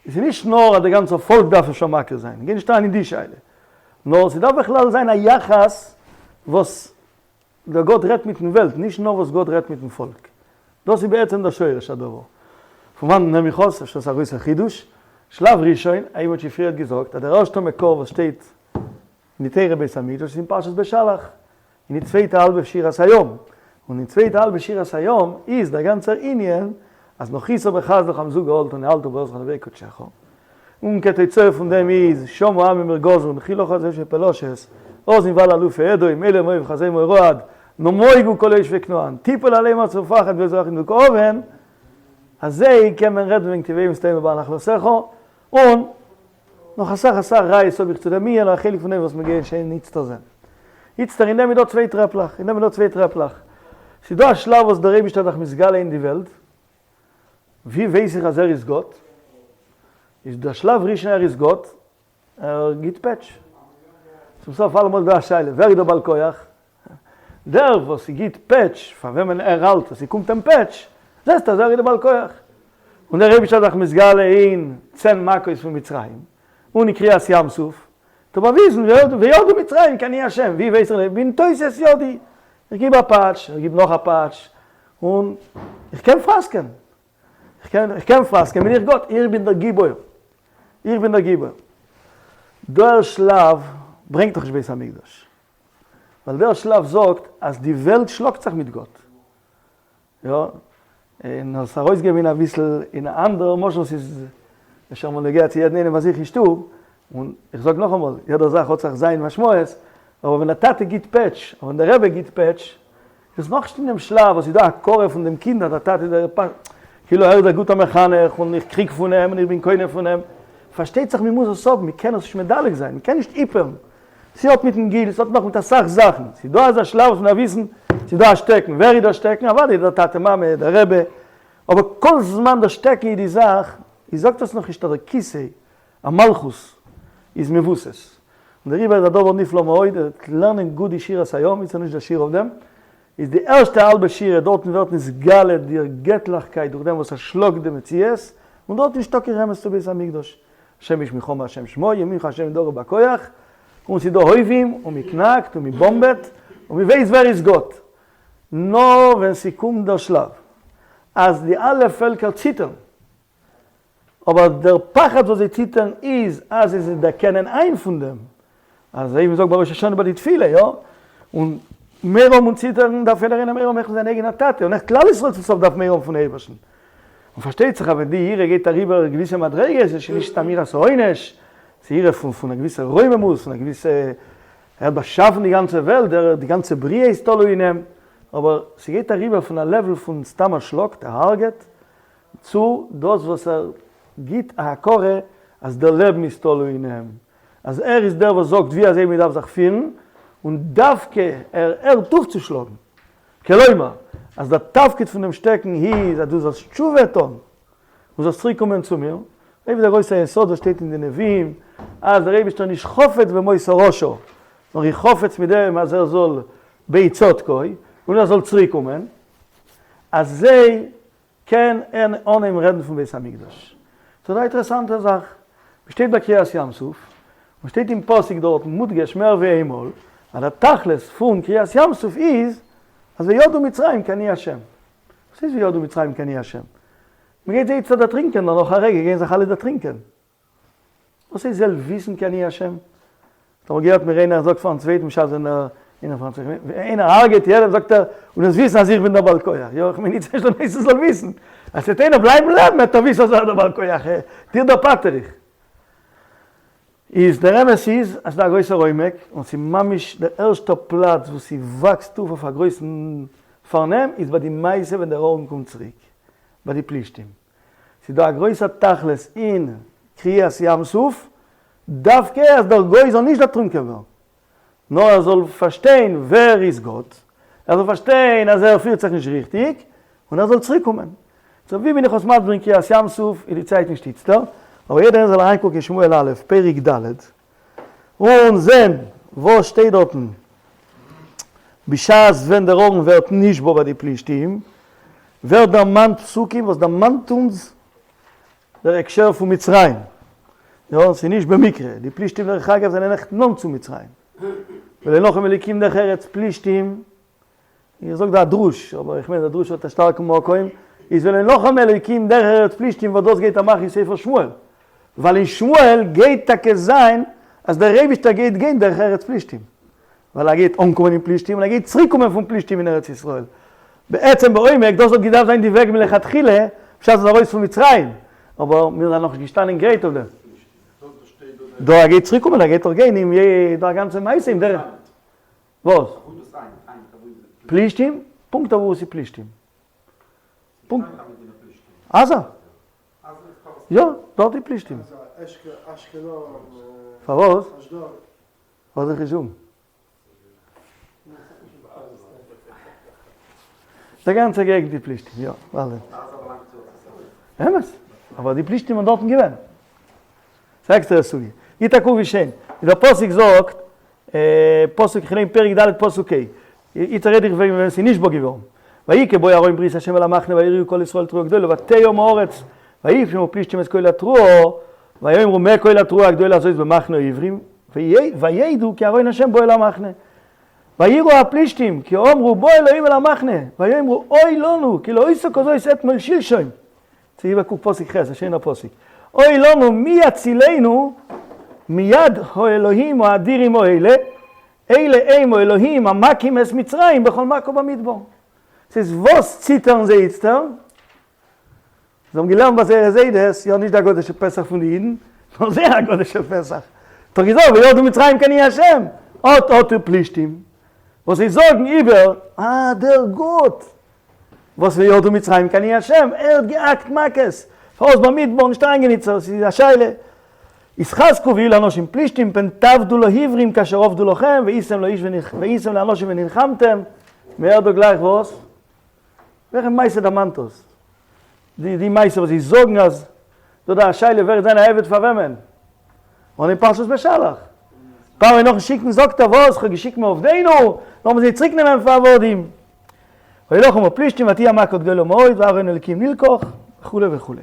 איז נישט נאר אז דער גאנצער פאלק דארף עס שוין מכיר זיין, גיי נישט אריין אין די שאלה, נאר ס'דארף בכלל זיין א יחס וואס דער גאט רעדט מיטן וועלט, נישט נאר וואס גאט רעדט מיטן פאלק. דאס איז בעצם דער שורש הדבר. פון וואנען נעם איך עס? אפשר איז א גרויסער חידוש. שלב ראשון, אייוועלט האט שוין פריערט געזאגט אז דער ערשטער מקור וואס שטייט אין די תורה בית המקדש איז אין פרשת בשלח, אין די צווייטע האלבע שירת הים. און אין צווייטע האלבע שירת הים איז דער גאנצער ענין אז נחית בחסדך עם זו גאלת ונהלת בעוזך נווה קדשך. און כתוצאה פון דעם איז שמעו עמים ירגזון חיל אחז יושבי פלשת, רזין ואל אלופי אדום, אלה מואב חזי מורעד, נמוגו כל יושבי כנען, תיפול עליהם ארץ ופחד ואזרחים וכאבן, אזוי קען מען רעדן וועגן טבעי מסתיים בבעל נחלתך, און נאך אסאך אסאך ראיות האב איך צו דעם ענין, א חלק פון דעם וואס מיר גייען שוין איצטער זען. איצטער אין דעם איז דא צוויי טרעפלעך, אין דעם איז דא צוויי טרעפלעך. ס'איז דא א שלב וואס דער אייבישטער האט זיך מתגלה אין די וועלט, ווי ווייס איך אז ער איז גאט? איז דער שלב ראשון ער איז גאט, ער גיט פעטש. צום סוף אלעמאל איז דא א שאלה, ווער איז דער בעל כח? דער וואס גיט פעטש פאר וועמען ער האלט אז ס'קומט אים פעטש, זעסט אז ער איז דער בעל כח. און דער אייבישטער האט זיך מתגלה אין צען מכות פון מצרים, און אין קריעת ים סוף, האט ער באוויזן וידעו מצרים כי אני ה', ווי ווייס איך בנתות ידי, איך גיב א פאטש, איך גיב נאך א פאטש, און איך קען פראסקען, איך קען, איך קען פראסקען, בין איך גאט, איך בין דער גיבור, איך בין דער גיבור. דער שלב ברענגט דאך נישט בית המקדש, ווייל דער שלב זאגט אז די וועלט שלאגט זיך מיט גאט, יא, און עס ארויסגעבן אין אביסל אין א אנדערע משל, ס'איז אפשר אמאל נוגע צו יעדן איינעם ביי זיך אין שטוב, און איך זאג נאכאמאל, יעדע זאך האט זיך זיין משמעות, אבער ווען דער טאטע גיט פעטש, אדער ווען דער רבי גיט פעטש, איז נאכנישט אין דעם שלב וואס איז דא הכרה פון דעם קינד אז דער טאטע איז דער כאילו ער איז דער גוטער מחנך און איך קריג פון אים און איך בין קונה פון אים. פארשטייט זיך מען מוז עס האבן, מען קען עס נישט מדלג זיין, מען קען נישט היפערן. ס'האט מיטן גיל, ס'האט נאך מיט אסאך זאכן. ס'איז דא אזא שלב וואס מען דארף וויסן, ס'איז דא א שטעקן. ווער איז דער שטעקן? אוודאי איז דער טאטע מאמע, דער רבי. אבער כל זמן דער שטעקן איז די זאך, איז זאגט עס נאכנישט אז דער כיסא המלכות איז מבוסס. און דעריבער איז א דבר נפלא מאוד, לערנען גוט די שירת הים, איז נישט דער שיעור אויף דעם, איז די ערשטע האלבע שירה, דארטן ווערט נתגלה די געטליכקייט דורך דעם וואס ער שלאגט די מציאות, און דארט נישטא קיין רמז צו בית המקדש, השם איש מלחמה השם שמו, ימינך השם ידורו בכח, און ס'איז דא אויבים, און מ'קנאקט, און מ'באמבעט, און מ'ווייסט ווער איז גאט. נאר ווען ס'קומט דער שלב אז די אלע פעלקער ציטערן, אבער דער פחד וואס זיי ציטערן איז אז זיי דערקענען איין פון דעם, אזוי ווי מ'זאגט ביי ראש השנה ביי די תפילה, יא? און מורא האבן און ציטערן דארף יעדער איינער מורא האבן אויך פון זיין אייגענער טאטע, און אויך כלל ישראל צום סוף דארף מורא האבן פון אייבערשטן. און פארשטייט זיך אז ווען די יראה גייט אריבער געוויסע מדריגות, איז שוין נישט סתם יראת העונש, ס'איז יראה פון פון א געוויסע רוממות, פון א געוויסע, ער האט באשאפן די גאנצע וועלט, דער די גאנצע בריאה איז תלוי אין אים, אבער ס'גייט אריבער פון א level פון סתם ער שלאגט, ער הרג'עט, צו דאס וואס ער גיט א הכרה אז דער לעבן איז תלוי אין אים, אז ער איז דער וואס זאגט ווי אזוי מען דארף זיך פירן, און דווקא ער הערט אויף צו שלאגן. כלומר, אז דער תפקיד פון דעם שטעקן איז אז דו זאלסט תשובה טון, און זאלסט צוריק קומען צו מיר, אזוי ווי דער גרויסער יסוד וואס שטייט אין די נביאים, אז דער אייבערשטער איז נישט חפץ במות הרשע, נאר איז חפץ מיט דעם אז ער זאל בעצתו, און ער זאל צוריק קומען, אזוי קען ער אנהייבן רעדן פון בית המקדש. ס'איז דא א אינטערעסאנטע זאך, מ'שטייט ביי קריעת ים סוף, און שטייט אין פסוק דארטן מודגש מער ווי איינמאל, אז דער תכלית פון קריעת ים סוף איז אז וידעו מצרים כי אני ה'. וואס הייסט וידעו מצרים כי אני ה'? מ'גייט זיי איצטער דערטרינקען, נאר נאך א רגע גייען זיך אלע דערטרינקען. וואס הייסט זאל וויסן כי אני השם? האט אמאל געהערט מיר איינער זאגט פארן צווייטן בשעת ווען ער איינער פארן צווייטן ווען איינער הרג'עט יענעם זאגט ער און זאלסט וויסן אז איך בין דער בעל כח יא איך מיין איצט נישט דער נעקסטער זאל וויסן אז ס'וועט איינער בלייבן לעבן וועט ער וויסן אז ער איז דער בעל כח דיר דערפטר איך איז דער אמת איז אז ס'דא א גרויסער עומק און ס'איז ממש דער ערשטער פלאץ וואס ס'וואקסט אויף אויף א גרויסן פארנעם איז ביי די מעשה ווען דער ארון קומט צוריק ביי די פלישתים. ס'איז דא א גרויסער תכלית אין קריעת ים סוף, דווקא אז דער גוי זאל נישט דערטרונקען ווערן, נאר ער זאל פארשטיין ווער איז גאט, ער זאל פארשטיין אז ער פירט זיך נישט ריכטיג, און ער זאל צוריק קומען. סאו ווי בין איך עס מסביר אין קריעת ים סוף איז די צייט נישט איצטער, אבער יעדער איינער זאל אריינקוקן אין שמואל א', פרק ד', און זען וואס שטייט דארטן בשעת ווען דער ארון ווערט נשבה ביי די פלישתים, ווערט דערמאנט פסוקים וואס דערמאנט אונז דער הקשר פון מצרים, יא, ס'איז נישט במקרה, די פלישתים דרך אגב זענען עכט נאנט צו מצרים, ולא נחם אלוקים דרך ארץ פלישתים איך זאג דא א דרוש, אבער איך מיין דער דרוש האט א שטארקן מקום, איז ולא נחם אלוקים דרך ארץ פלישתים וואס דאס גייט ער מאכן אין ספר שמואל, ווייל אין שמואל גייט טאקע זיין אז דער אייבישטער גייט גיין דרך ארץ פלישתים, ווייל ער גייט אנקומען אין פלישתים און ער גייט צוריק קומען פון פלישתים אין ארץ ישראל. בעצם בעומק דאס האט געדארפט זיין די וועג מלכתחילה בשעת מ'איז ארויס פון מצרים, אבער מיר זענען נאכנישט געשטאנען גרייט אויף דעם. דא ער גייט צוריק קומען, ער גייט דאך גיין אין דא א גאנצע מעשה אין דרך. וואס? פלישתים? פונקט אוואו עס איז פלישתים. פונקט. עזה. יא, דארט איז פלישתים. פארוואס? וואס זאל איך זאגן? די גאנצע געגנט איז פלישתים, יא. אמת. אבער די פלישתים האבן דארטן געווען. ס'איז א עקסטערע סוגיא. גיט א קוק ווי שיין ווי דער פסוק זאגט, פסוק כ'ליין פרק ד' פסוק ה', איצט רעד איך וועגן ווען ס'איז נשבה געווארן, ויהי כבוא ארון ברית ה' אל המחנה ויראו כל ישראל תרועה גדולה ותהום הארץ וישמעו פלישתים את קול התרועה ויאמרו מה קול התרועה הגדולה הזאת במחנה העברים וידעו כי ארון ה' בא אל המחנה ויראו הפלישתים כי אמרו בא אלהים אל המחנה ויאמרו אוי לנו כי לא היתה כזאת אתמול שלשום צו איבער קוק פסוק ח', א שיינער פסוק. אוי לנו מי יצילנו מיד האלהים האדירים האלה, אלה הם האלהים המכים את מצרים בכל מכה במדבר. ס'איז וואס ציטערן זיי איצטער? זיי האבן געלערנט ביי זייערע זיידעס, יא נישט די הגדה של פסח פון די אידן, נאר זייער הגדה של פסח. האט דאך געזאגט וירדו מצרים כי אני ה'. אט האט איר פלישתים וואס זיי זאגן איבער, אה דער גאט וואס וירדו מצרים כי אני ה', ער האט געהאקט מכות, פארוואס במדבר נישט אריינגענוצט, עס איז א שאלה. התחזקו והיו לאנשים פלישתים פן תעבדו לעברים כאשר עבדו לכם והייתם לאיש והייתם לאנשים ונלחמתם, מ'הערט דא גלייך וואס? וועלכע מעשה דערמאנט דאס? די די מעשה וואס זיי זאגן אז דא דא א שאלה ווער איז זיין א עבד פאר וועמען? און אין פרשת בשלח. פרעה נאכן שיקן זאגט ער וואס? כ'האב געשיקט מעובדינו, לאמיר זיי צוריק נעמען פאר עבדים. וילחמו הפלישתים ותהי המכה גדולה מאוד וארון אלקים נלקח וכו' וכו'.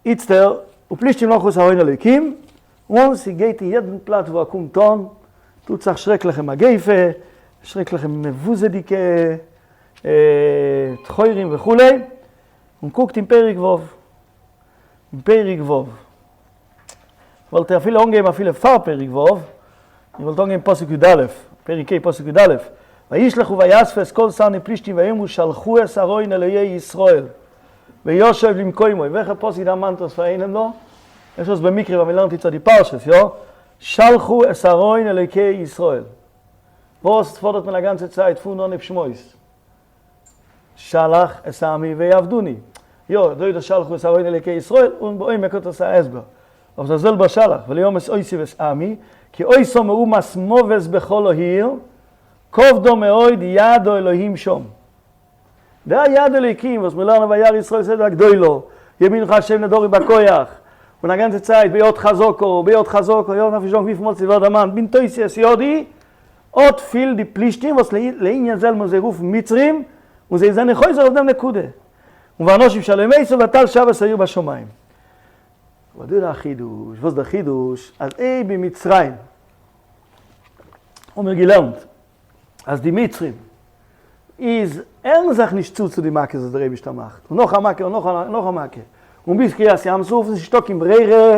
איצטער, ופלישתים לקחו את ארון אלוקים, און ס'גייט אין יעדן פלאץ וואו ער קומט אן, טוט זיך שרעקליכע מגיפה, שרעקליכע מבוזה'דיגע טחורים וכו', און קוקט אין פרק ו', אין פרק ו', וואלט איך אפילו אנגעהויבן אפילו פאר פרק ו', איך וואלט אנגעהויבן פסוק י"א, פרק ה' פסוק י"א, וישלחו ויאספו את כל סרני פלישתים ויאמרו שלחו את ארון אלוהי ישראל וישוב למקומו, וועלכע פסוק דערמאנט דאס פאר איינעם דא? אפשר איז במקרה ווייל מ'לערנט איצט די פרשת, יא? שלחו את ארון אלוקי ישראל. וואס פאדערט מען א גאנצע צייט פון אנהייב שמות? שלח את עמי ויעבדוני. יא, דא איז דאס שלחו את ארון אלוקי ישראל, און בעומק האט עס א הסבר. אבער ס'איז זעלבע שלח, ולא ימות אותי ואת עמי, כי היתה מהומת מוות בכל העיר, כבדה מאוד יד האלוהים שם. די יד אלוקים וואס מיר לערנען וירא ישראל את היד הגדולה, ימינך השם נאדרה בכח, און א גאנצע צייט ביד חזקה, ביד חזקה, יא, מ'דארף נישט זאגן וויפיל מאל ס'ווערט דערמאנט, בנטותי את ידי, אט פיל די פלישתים וואס לענין זה מוז זיי רופן מצרים, און זיי זענען חוזר אויף דעם נקודה. און ואנשים שלא מתו ותעל שועת העיר בשמים. אבער דא איז א חידוש, וואס איז דער חידוש? אז אויב אין מצרים האבן מיר געלערנט אז די מצרים איז הערן זיך נישט צו צו די מכות וואס דער אייבישטער מאכט, און נאך א מכה און נאך א מכה, און ביז קריעת ים סוף איז נישטא קיין ברירה,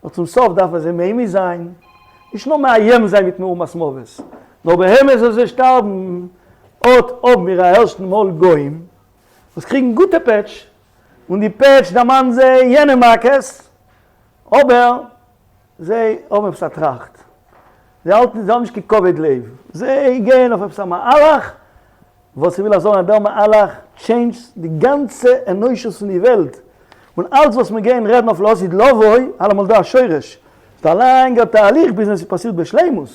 נאר צום סוף דארף מען זיי ממית זיין, נישט נאר מאיים זיין מיט מהומת מוות, נאר באמת זאל זיי שטארבן, אט האבן מיר א ערשטן מאל גוים וואס קריגן גוטע פעטש, און די פעטש דערמאנט זיי יענע מכות, אבער זיי האבן עפעס א טראכט, זיי האלטן, זיי האבן נישט קיין כבד לב, זיי גייען אויף עפעס א מהלך, וואס איך וויל אייך זאגן אז דער מהלך change ט די גאנצע אנושות פון די וועלט, און אלץ וואס מיר גייען רעדן אויף לעתיד לבוא, אלעמאל דא א שורש, ס'איז א לאנגער תהליך ביז עס פאסירט בשלימות,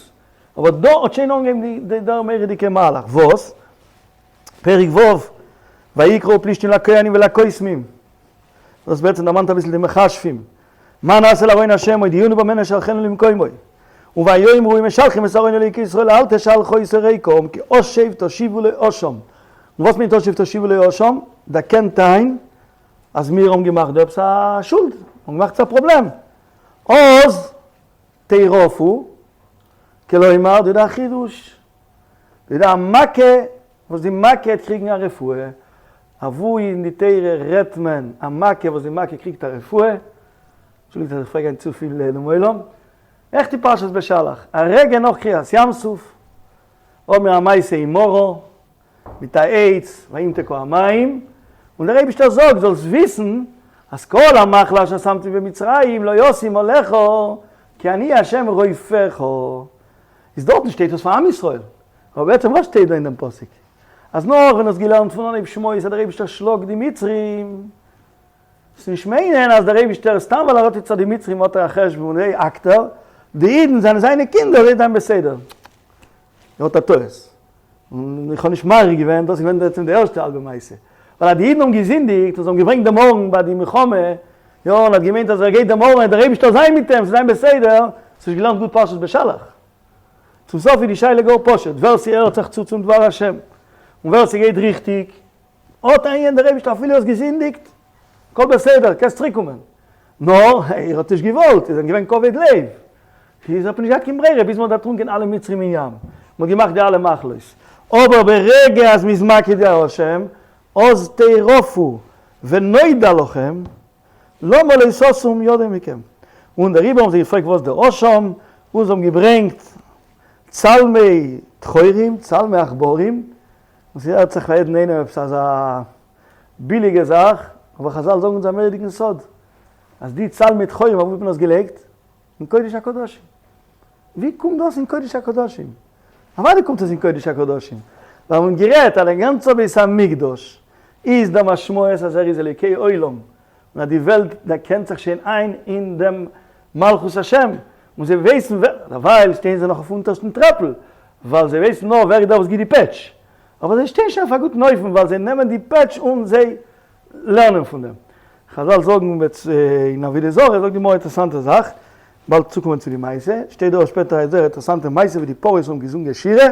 אבער דא האט שוין אנגעהויבן די דער מורא'דיגע מהלך, וואס? פרק ו', ויקראו פלישתים לכהנים ולקוסמים, דאס בעצם דערמאנט אביסל די מכשפים, מה נעשה לארון השם הודיעונו במה נשלחנו למקומו, ויאמרו אם משלחים את ארון אלוקי ישראל אל תשלחו אותו ריקם כי השב תשיבו לו אשם, און וואס מיינט השב תשיבו לו אשם? דערקענט איין אז מיר האבן געמאכט דא עפעס א שולד, האבן געמאכט עפעס א פראבלעם, אז תרפו, כלומר דא איז א חידוש, דא איז א מכה וואס די מכה העט קריגן א רפואה, אוואו אין די תורה רעדט מען א מכה וואס די מכה קריגט א רפואה? אנטשולדיגט אז איך פרעג היינט צופיל דעם עולם. עכט אין פרשת בשלח, א רגע נאך קריעת ים סוף, האבן מיר א מעשה אין מרה, מיט א עץ, וימתקו המים, און דער אייבישטער זאגט זאלסט וויסן אז כל המחלה אשר שמתי במצרים לא אשים עליך כי אני ה' רופאך. איז דארטן שטייט עס פאר עם ישראל, אבער בעצם וואס שטייט דא אין דעם פסוק? אז נאך ווען האסט געלערנט פון אנהייב שמות אז דער אייבישטער שלאגט די מצרים, זאלסט נישט מיינען אז דער אייבישטער סתם ווייל ער האט יעצט די מצרים האט ער א חשבון און זיי האקט ער, די אידן זענען זיינע קינדער זיי זענען בסדר. ער האט א טעות. און איך האב נישט מאריך געווען, דאס איז געווען בעצם די ערשטע האלבע מעשה. ווייל אז די אידן האבן געזינדיגט און זיי האבן געברענגט דעם ארון ביי די מלחמה, יא, און האט געמיינט אז ער גייט דעם ארון וועט דער אייבישטער זיין מיט אים, ס'זאל זיין בסדר, האסט נישט געלערנט גוט פרשת בשלח. צום סוף איז די שאלה גאר פשוט, ווער ס'הערט זיך צו צום דבר השם, און ווער ס'גייט ריכטיג, האט א ענין דער אייבישטער אפילו האסט געזינדיגט, הכל בסדר, קענסט צוריק קומען. נאר איר האט נישט געוואלט, איר זענט געווען כבד לב. איז האט מען נישט געהאט קיין ברירה ביז מען האט דערטרונקען אלע מצרים אין ים, מען האט געמאכט די אלע מחלות. אבער ברגע אז מ'איז מכיר די השם, אז תרפו ונודע לכם, למה לא תסור ידי מכם. און דעריבער האבן זיי געפרעגט וואס דער אשם, און זיי האבן געברענגט צלמי טחורים, צלמי עכברים, און ס'הערט זיך פאר יעדן איינעם עפעס אזא ביליגע זאך, אבער חזל זאגן אונז א מורא'דיגן סוד, אז די צלמי טחורים, אוואו האט מען עס געלייגט? אין קודש הקדשים. ווי קומט דאס אין קודש הקדשים? אוודאי קומט עס אין קודש הקדשים, ווייל מ'האט גערעדט אז דער גאנצער בית המקדש איז דער משמעות אז ער איז אלוקי עולם, און אז די וועלט דערקענט זיך שוין איין אין דעם מלכות השם, און זיי ווייסן ווער, דערווייל שטייען זיי נאך אויף אונטערשטן טרעפל, ווייל זיי ווייסן נאר ווער איז דער וואס גיט די פעטש, אבער זיי שטייען שוין אויף א גוטן אופן ווייל זיי נעמען די פעטש און זיי לערנען פון דעם. חזל זאגן אין עבודה זרה זאגט די גמרא א אינטערעסאנטע זאך, באלד צוקומען צו די מעשה, שטייט דא שפעטער א זייער אינטערעסאנטע מעשה ווי די פרות האבן געזונגען שירה,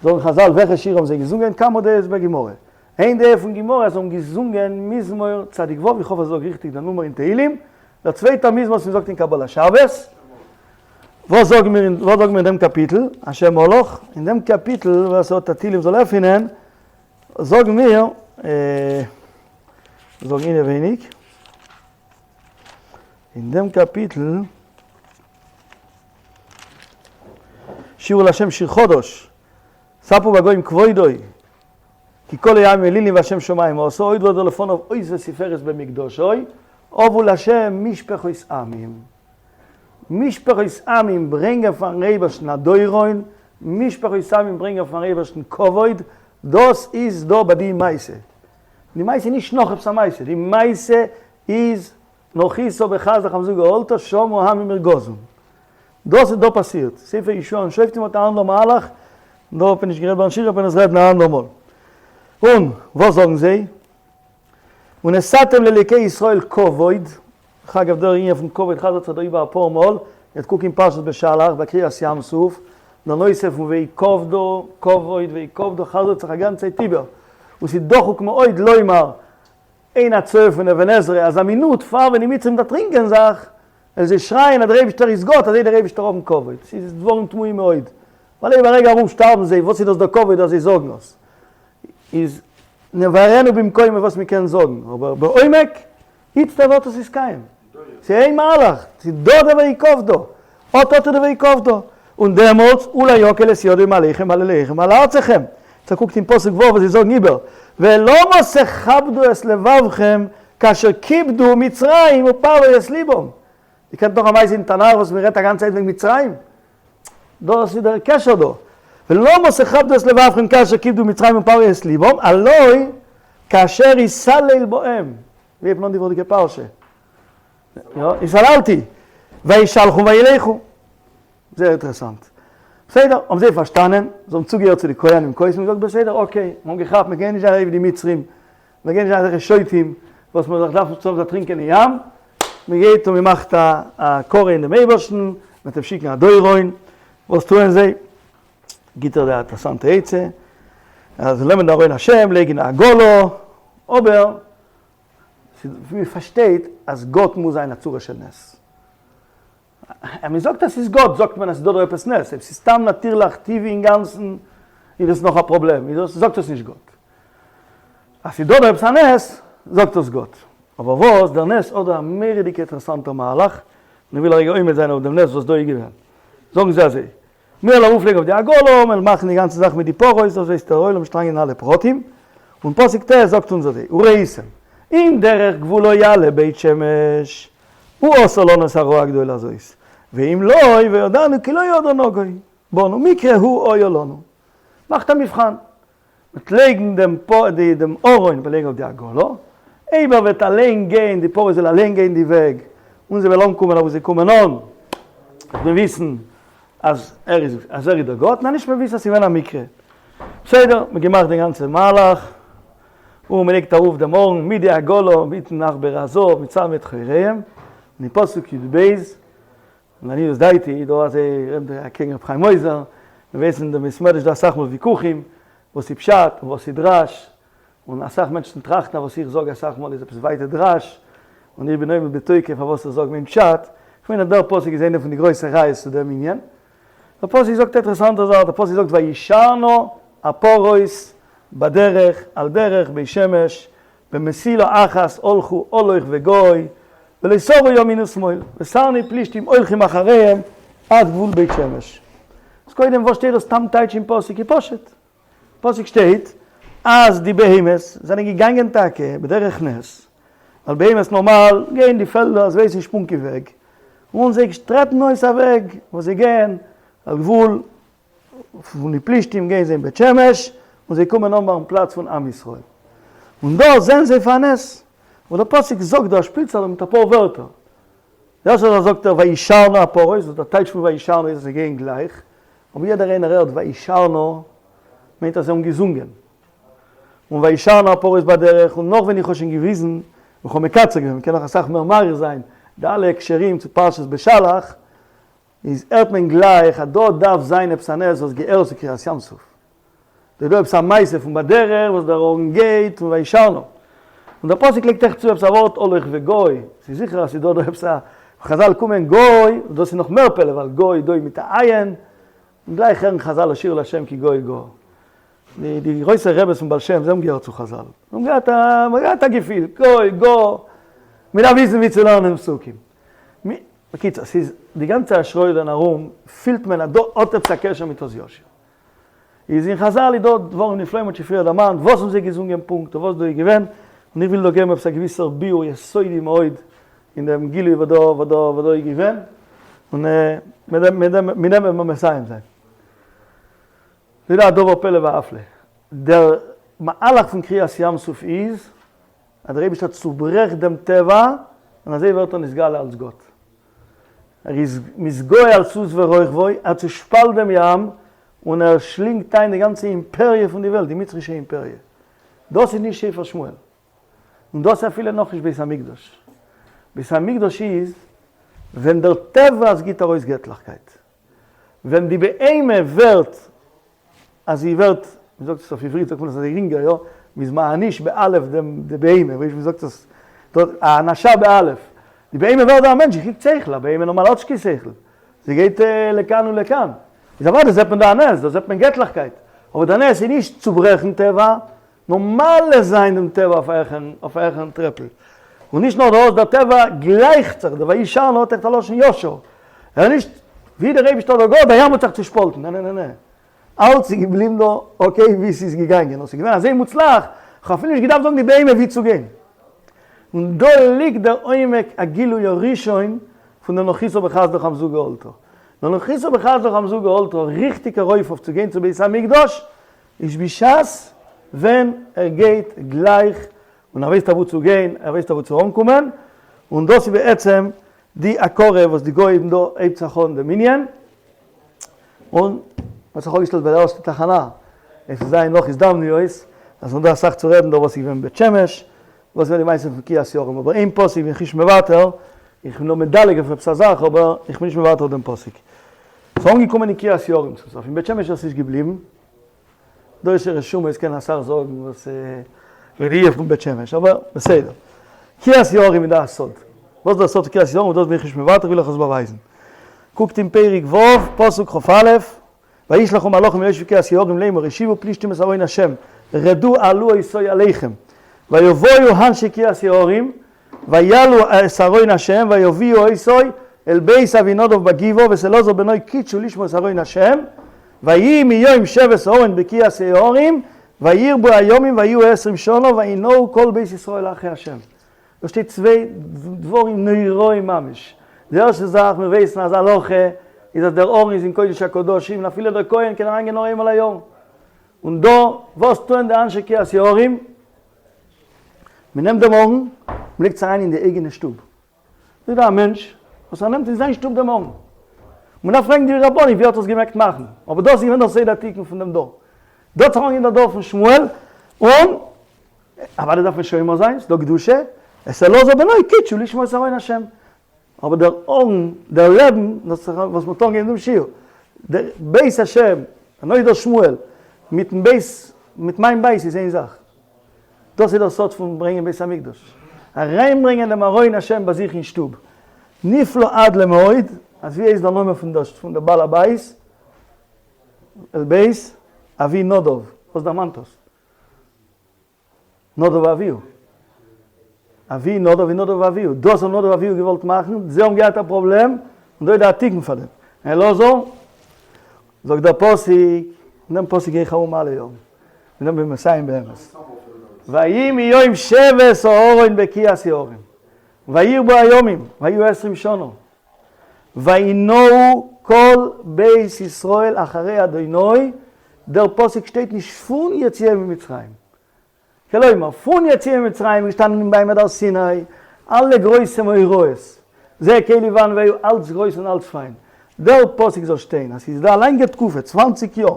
זאגן חזל וועלכע שירה האבן זיי געזונגען, כמה דעות בגמרא, איין דעה פון גמרא אז זיי האבן געזונגען מזמור צדיק ו', איך האף אז איך זאג ריכטיג די נומער אין תהלים, דער צווייטער מזמור וואס מען זאגט אין קבלת שבת, וואס זאגן מיר וואס זאגן מיר אין דעם קאפיטל, השם מלך, אין דעם קאפיטל ווער ס'האט א תהלים זאל עפענען, זאגן מיר, זאגן אינעווייניג, אין דעם קאפיטל, שירו להשם שיר חדש, ספרו בגוים כבודו, כי כל העמים אלילים והשם שמים עשה, הוד והדר לפניו עוז ותפארת במקדשו, הבו להשם משפחות עמים. משפחות עמים ברענגען פארן אייבערשטן א דורון, משפחות עמים ברענגען פארן אייבערשטן כבוד, דאס איז דא ביי די מעשה. די מעשה איז נישט נאך עפעס א מעשה, די מעשה איז נחית בחסדך עמזו גאלת שמעו העמים ירגזון. דאס איז דא פאסירט. ספר יהושע און שופטים האט א אנדער מהלך, דא האט מען נישט גערעדט ביים שיעור, וועט מען עס רעדן א אנדער מאל. און וואס זאגן זיי? ונתתם לאלוקי ישראל כבוד, דרך אגב דער ענין פון כבוד חזר'ט זיך דא איבער אפאר מאל, יעצט קוק אין פרשת בשלח ביי קריעת ים סוף, דער נושא פון ויקבדו, כבוד ויקבדו חזר'ט זיך א גאנצע צייט איבער, און ס'איז דחוק מאוד לומר אין הצואה פון אבן עזרא אז א מינוט פאר ווען די מצרים דערטרינקען זיך, וועלן זיי שרייען אז דער אייבישטער איז גאט, אזוי דער אייבישטער האבן כבוד, ס'איז דברים תמוהים מאוד, ווייל אויב א רגע ארום שטארבן זיי, וואס איז דאס דער כבוד אז זיי זאגן עס? איז נבררנו במקומו וואס מ'קען זאגן, אבער בעומק, איצטער ווערט עס נתקיים. ס'איז איין מהלך, ס'איז דא דער ויקבדו, אט אט איז דער ויקבדו, און דעמאלטס אולי יקל את ידו מעליכם ועל אלהיכם ועל ארצכם. יעצט קוקט אין פסוק ו' וואס זיי זאגן איבער, ולמה תכבדו את לבבכם כאשר כיבדו מצרים ופרעה את לבם. איר קענט נאך א מעשה אין תנך וואס מ'רעדט א גאנצע צייט וועגן מצרים? דאס איז דער קשר דא. ולמה תכבדו את לבבכם כאשר כיבדו מצרים ופרעה את לבם, הלא כאשר התעלל בהם. ווי הייבט מען אן די וואכעדיגע פרשה? יא, התעללתי, וישלחום וילכו. זייער אינטערעסאנט. בסדר, האבן זיי פארשטאנען, זיי האבן צוגעהערט צו די כהנים כותים און געזאגט בסדר, okay, מיר האבן געכאפט, מיר גייען נישט זיין אזוי ווי די מצרים, מיר גייען נישט זיין אזעלכע שוטים וואס מען זאל זיך דארפן צו דערטרינקען אין ים, מען גייט און מען מאכט א הכרה אין דעם אייבערשטן, מען וועט אים שיקן א דורון, וואס טוען זיי? גיט ער די אינטערעסאנטע עצה, אז נעמען די ארון השם, לייגן א עגלה, אבער מען פארשטייט אז גאט מוז זיין א צורה של נס. אז מען זאגט אז ס'איז גאט, זאגט מען אז ס'איז דא דא עפעס נס, אויב ס'איז סתם נאטירליך טבעי אינגאנצן, איז דאס נאך א פראבלעם, איז דאס זאגט עס נישט גאט. אז ס'איז דא דא עפעס א נס, זאגט עס גאט. אבער וואס, דער נס האט דא א מורא'דיגע אינטערעסאנטער מהלך, און איך וויל א רגע עומד זיין אויף דעם נס וואס דא איז געווען. זאגן זיי אזוי, מיר וועלן ארויפלייגן אויף די עגלה, מיר וועלן מאכן די גאנצע זאך מיט די פרות, דאס ווייסט דער עולם שטאנג אין אלע פרטים, און פסוק ט' זאגט אונז אזוי, וראיתם, אם דרך גבולו יעלה בית שמש, הוא עשה לנו את הרעה הגדולה הזאת, ואם לא, וידענו כי לא אדון נגעו בנו, מקרה הוא היה לנו. מאכט א מבחן, מ'וועט לייגן דעם דעם ארון וועט לייגן אויף די עגלה, אויב ער וועט אליין גיין, די פרות זאל אליין גיין די וועג, און זיי וועלן אנקומען אוואו זיי קומען אן, וועט מען וויסן אז ער איז אז ער איז דער גאט, און אנישט מען וויסן אז ס'איז געווען א מקרה. בסדר, מ'האט געמאכט די גאנצע מהלך, און מ'לייגט ארויף דעם ארון מיט די עגלה, מיטן עכבר הזהב, מיט צלמי טחוריהם, און אין פסוק י"ב, לעניות דעתי איז דא אזוי רעדט ער אקעגן רבי חיים עוזר, מיר ווייסן אין די בית מדרש דא אסאך מאל ויכוחים וואס איז פשט און וואס איז דרש, און אסאך מענטשן טראכטן אז וואס איך זאג אסאך מאל איז עפעס ווייטע דרש, און איך בין עומד בתוקף פארוואס איך זאג מיין פשט, איך מיין אז דער פסוק איז איינע פון די גרויסע ראיות צו דעם ענין. דער פסוק זאגט א אינטערעסאנטע זאך, דער פסוק זאגט וישענה הפרות בדרך על דרך בית שמש במסילה אחת הלכו הלוך וגו' ולא סרו ימין ושמאל, וסרני פלישתים הולכים אחריהם עד גבול בית שמש. אז קודם וואס שטייט דא סתם טייטש אין פסוק איז פשוט. פסוק שטייט אז די בהמות זענען געגאנגען טאקע בדרך נס, ווייל בהמות נארמאל גייען די פעלדער זיי ווייסן נישט פונקט קיין וועג. און זיי טרעטן אויס א וועג וואס זיי גייען על גבול פון די פלישתים גייען זיי אין בית שמש, און זיי קומען אן ביים פלאץ פון עם ישראל. און דארט זעען זיי פאר א נס, וואס דער פסוק זאגט דא, ער שפילט זיך דא מיט אפאר ווערטער. די ערשטע זאך זאגט ער וישרנה הפרות, וואס דער טייטש פון וישרנה איז אז זיי גייען גלייך, אבער יעדער איינער הערט וישרנה מיינט אז זיי האבן געזונגען. און וישרנה הפרות בדרך, און נאך ווען איך האב שוין געוויזן, און כ'האב מקצר געווען, מ'קען נאך אסאך מער מאריך זיין, די אלע הקשרים צו פרשת בשלח, איז הערט מען גלייך אז דא דארף זיין עפעס א נס וואס געהערט צו קריעת ים סוף. דא איז דא עפעס א מעשה פון בדרך וואס דער ארון גייט און וישרנה. און דער פסוק לייגט אויך צו עפעס א ווארט הלוך וגו', ס'איז זיכער אז ס'איז דא דא עפעס א, חזל קומען גו', און דאס איז נאך מער פלא ווייל גו' דא איז מיט א עין, און גלייך הערן חזל אשירה לה' כי גו' גו'. די די גרויסע רעבעס פון בעל שם זיי האבן געהערט צו חזל, זיי האבן געהאט א, מ'האט געהאט א געפיל, גו' גו', מ'דארף וויסן ווי צו לערנען פסוקים. בקיצור, ס'איז די גאנצע השראה און ארום פילט מען אז דא האט עפעס א קשר מיט אז ישיר. איז אין חזל איז דא דברים נפלאים האט שוין פריער דערמאנט וואס האבן זיי געזונגען פונקט און וואס דא איז געווען, און איך וויל דא געבן עפעס א געוויסער ביאור יסודי מאוד אין דעם גילוי וואס דא וואס דא וואס דא איז געווען, און מיט דעם מיט דעם מיט דעם וועלן מיר מסיים זיין. ס'איז דא א דבר פלא והפלא, דער מהלך פון קריעת ים סוף איז אז דער אייבערשטער צוברעכט דעם טבע און אזוי ווערט ער נתגלה אלס גאט. ער איז מתגאה על סוס ורוכבו, ער צושפאלט דעם ים און ער שלינגט איין די גאנצע אימפעריע פון די וועלט, די מצרישע אימפעריע. דאס איז נישט ספר שמואל. און דאס איז אפילו נאכנישט בית המקדש. בית המקדש איז ווען דער טבע גיט ארויס געטליכקייט. ווען די בהמה ווערט אז זי ווערט, מען זאגט עס אויף עברית זאגט מען עס אזוי גרינגער יא, מען איז מעניש באלף דעם די בהמה, ווייסט ווי מען זאגט עס דארט, הענשה באלף, די בהמה ווערט דא א מענטש, זי קריגט שכל, א בהמה נארמאל האט נישט קיין שכל, זי גייט לכאן ולכאן, איז אוודאי זעט מען דא א נס, דא זעט מען געטליכקייט, אבער דער נס איז נישט צוברעכן טבע, נאר מעלה זיין דעם טבע אויף א העכערן טרעפל. און נישט נאר דאס, דער טבע גלייכט זיך, דער וישרנה האט עכט א לשון ישר, ער איז נישט ווי דער אייבישטער אדער גאט, דער ים האט זיך צושפאלטן, נע נע נע נע, אלץ איז געבליבן דא okay ווי ס'איז געגאנגען, נאר ס'איז געווען אזוי מוצלח, כ'האב אפילו נישט געדארפט זאגן די בהמה ווי צו גיין. און דא ליגט דער עומק הגילוי הראשון פון דער נחית בחסדך עם זו גאלת. דער נחית בחסדך עם זו גאלת, ריכטיג ארויף אויף צו גיין צו בית המקדש, איז בשעת ווען ער גייט גלייך און ער ווייסט אוואו צו גיין, ער ווייסט אוואו צו אנקומען, און דאס איז בעצם די הכרה וואס די גוים דא הייבט זיך אן דעם ענין, און מ'האט זיך אפגעשטעלט ביי די ערשטע תחנה, עס איז זיין נאך הזדמנויות, אז ס'איז דא אסאך צו רעדן דא וואס איז געווען אין בית שמש, וואס איז געווען די מעשה פון קריעת ירים, אבער איין פסוק בין איך נישט מוותר, איך בין נאר מדלג אויף עפעס א זאך אבער איך בין נישט מוותר דעם פסוק. ס'איז אנגעקומען אין קריעת ירים צום סוף, אין בית שמש איז עס נישט געבליבן, דא רשומות קען אסאך זאגן וואס ראי' פון בית שמש, אבער בסדר. קריעת ירים איז דא א סוד. וואס איז דער סוד פון קריעת ירים? דאס בין איך נישט מוותר, וויל איך עס באווייזן. קוקט אין פרק ו', פסוק כ"א, וישלחו מלאכים אל יושבי קריית יערים לאמור השיבו פלישתים את ארון השם רדו עלו אותו עליכם ויבואו אנשי קריית יערים ויעלו את ארון השם ויביאו אותו אל בית אבינדב בגבעה ואת אלעזר בנו קידשו לשמור את ארון השם ויהי מיום שבת הארון בקריית יערים וירבו הימים ויהיו עשרים שנה וינועו כל בית ישראל אחרי השם דא שטייט צוויי דברים נוראים ממש, די ערשטע זאך מיר ווייסן אז הלכה איז אז דער ארון איז אין קודש הקדשים און אפילו דער כהן קען אריינגיין נאר איינמאל א יאר, און דא וואס טוען די אנשי קריית יערים? מען נעמט דעם ארון, מען לייגט עס אריין אין די אייגענע שטוב, דא איז דא א מענטש וואס ער נעמט אין זיין שטוב דעם ארון, מען דארף פרעגן די רבנים ווי ער האט עס געמעגט מאכן, אבער דאס איז געווען דער סדר התיקון פון דעם דור, דא האט זיך אנגעהויבן דער דור פון שמואל, און אוודאי דארף מען שומר זיין, ס'דא קדושה, את אלעזר בנו קידשו לשמור את ארון השם. אבער דער ארון, דער לעבן, דאס איז וואס מ'האט אנגעהויבן דעם שיעור, דער בית השם, נודע שמואל, מיטן בית, מיט מיין בית איז איין זאך. דאס איז דער סוד פון ברענגען בית המקדש. אריינברענגען דעם ארון השם ביי זיך אין שטוב. נפלא עד למאוד, אז ווי הייסט דער נאמען פון דער בעל הבית? אל בית אבי נדב, וואס דערמאנט דאס? נדב ואביהוא. אבי נדב און נדב ואביהוא. דאס האבן נדב ואביהוא געוואלט מאכן, זיי האבן געהאט א פראבלעם, און דא איז די תיקון פאר דעם. אלעזר, זאגט דער פסוק, און דעם פסוק גיי איך ארום אלע יארן, און דעם בין איך מסיים באמת. ויהי מיום שבת הארון בקריית יערים, וירבו הימים, ויהיו עשרים שנה. וינועו כל בית ישראל אחרי אדוני, דער פסוק שטייט נישט פון יציאה ממצרים, כלומר, פון יציאה ממצרים איז געשטאנען אין ביים הר סיני אלע גרויסע מאורעות, זה קלי ואנוהו אלץ גרויס און אלץ פיין, דער פסוק זאל שטיין אז ס'איז דא א לאנגע תקופה, צוואנציג יאר,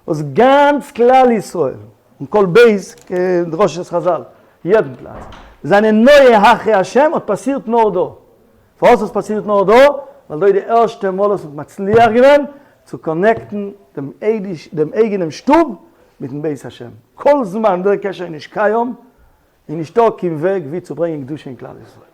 וואס גאנץ כלל ישראל און כל בית כדרשת חזל, יעדן פלאץ, זענען נוהה אחרי השם האט פאסירט נאר דא. פארוואס האט עס פאסירט נאר דא? ווייל דא איז די ערשטע מאל וואס מ'האט מצליח געווען צו connect ן דעם אייגענעם שטוב מיטן בית השם. כל זמן דער קשר איז נישט קיים, איז נישטא קיין וועג ווי צו ברענגען קדושה אין כלל ישראל.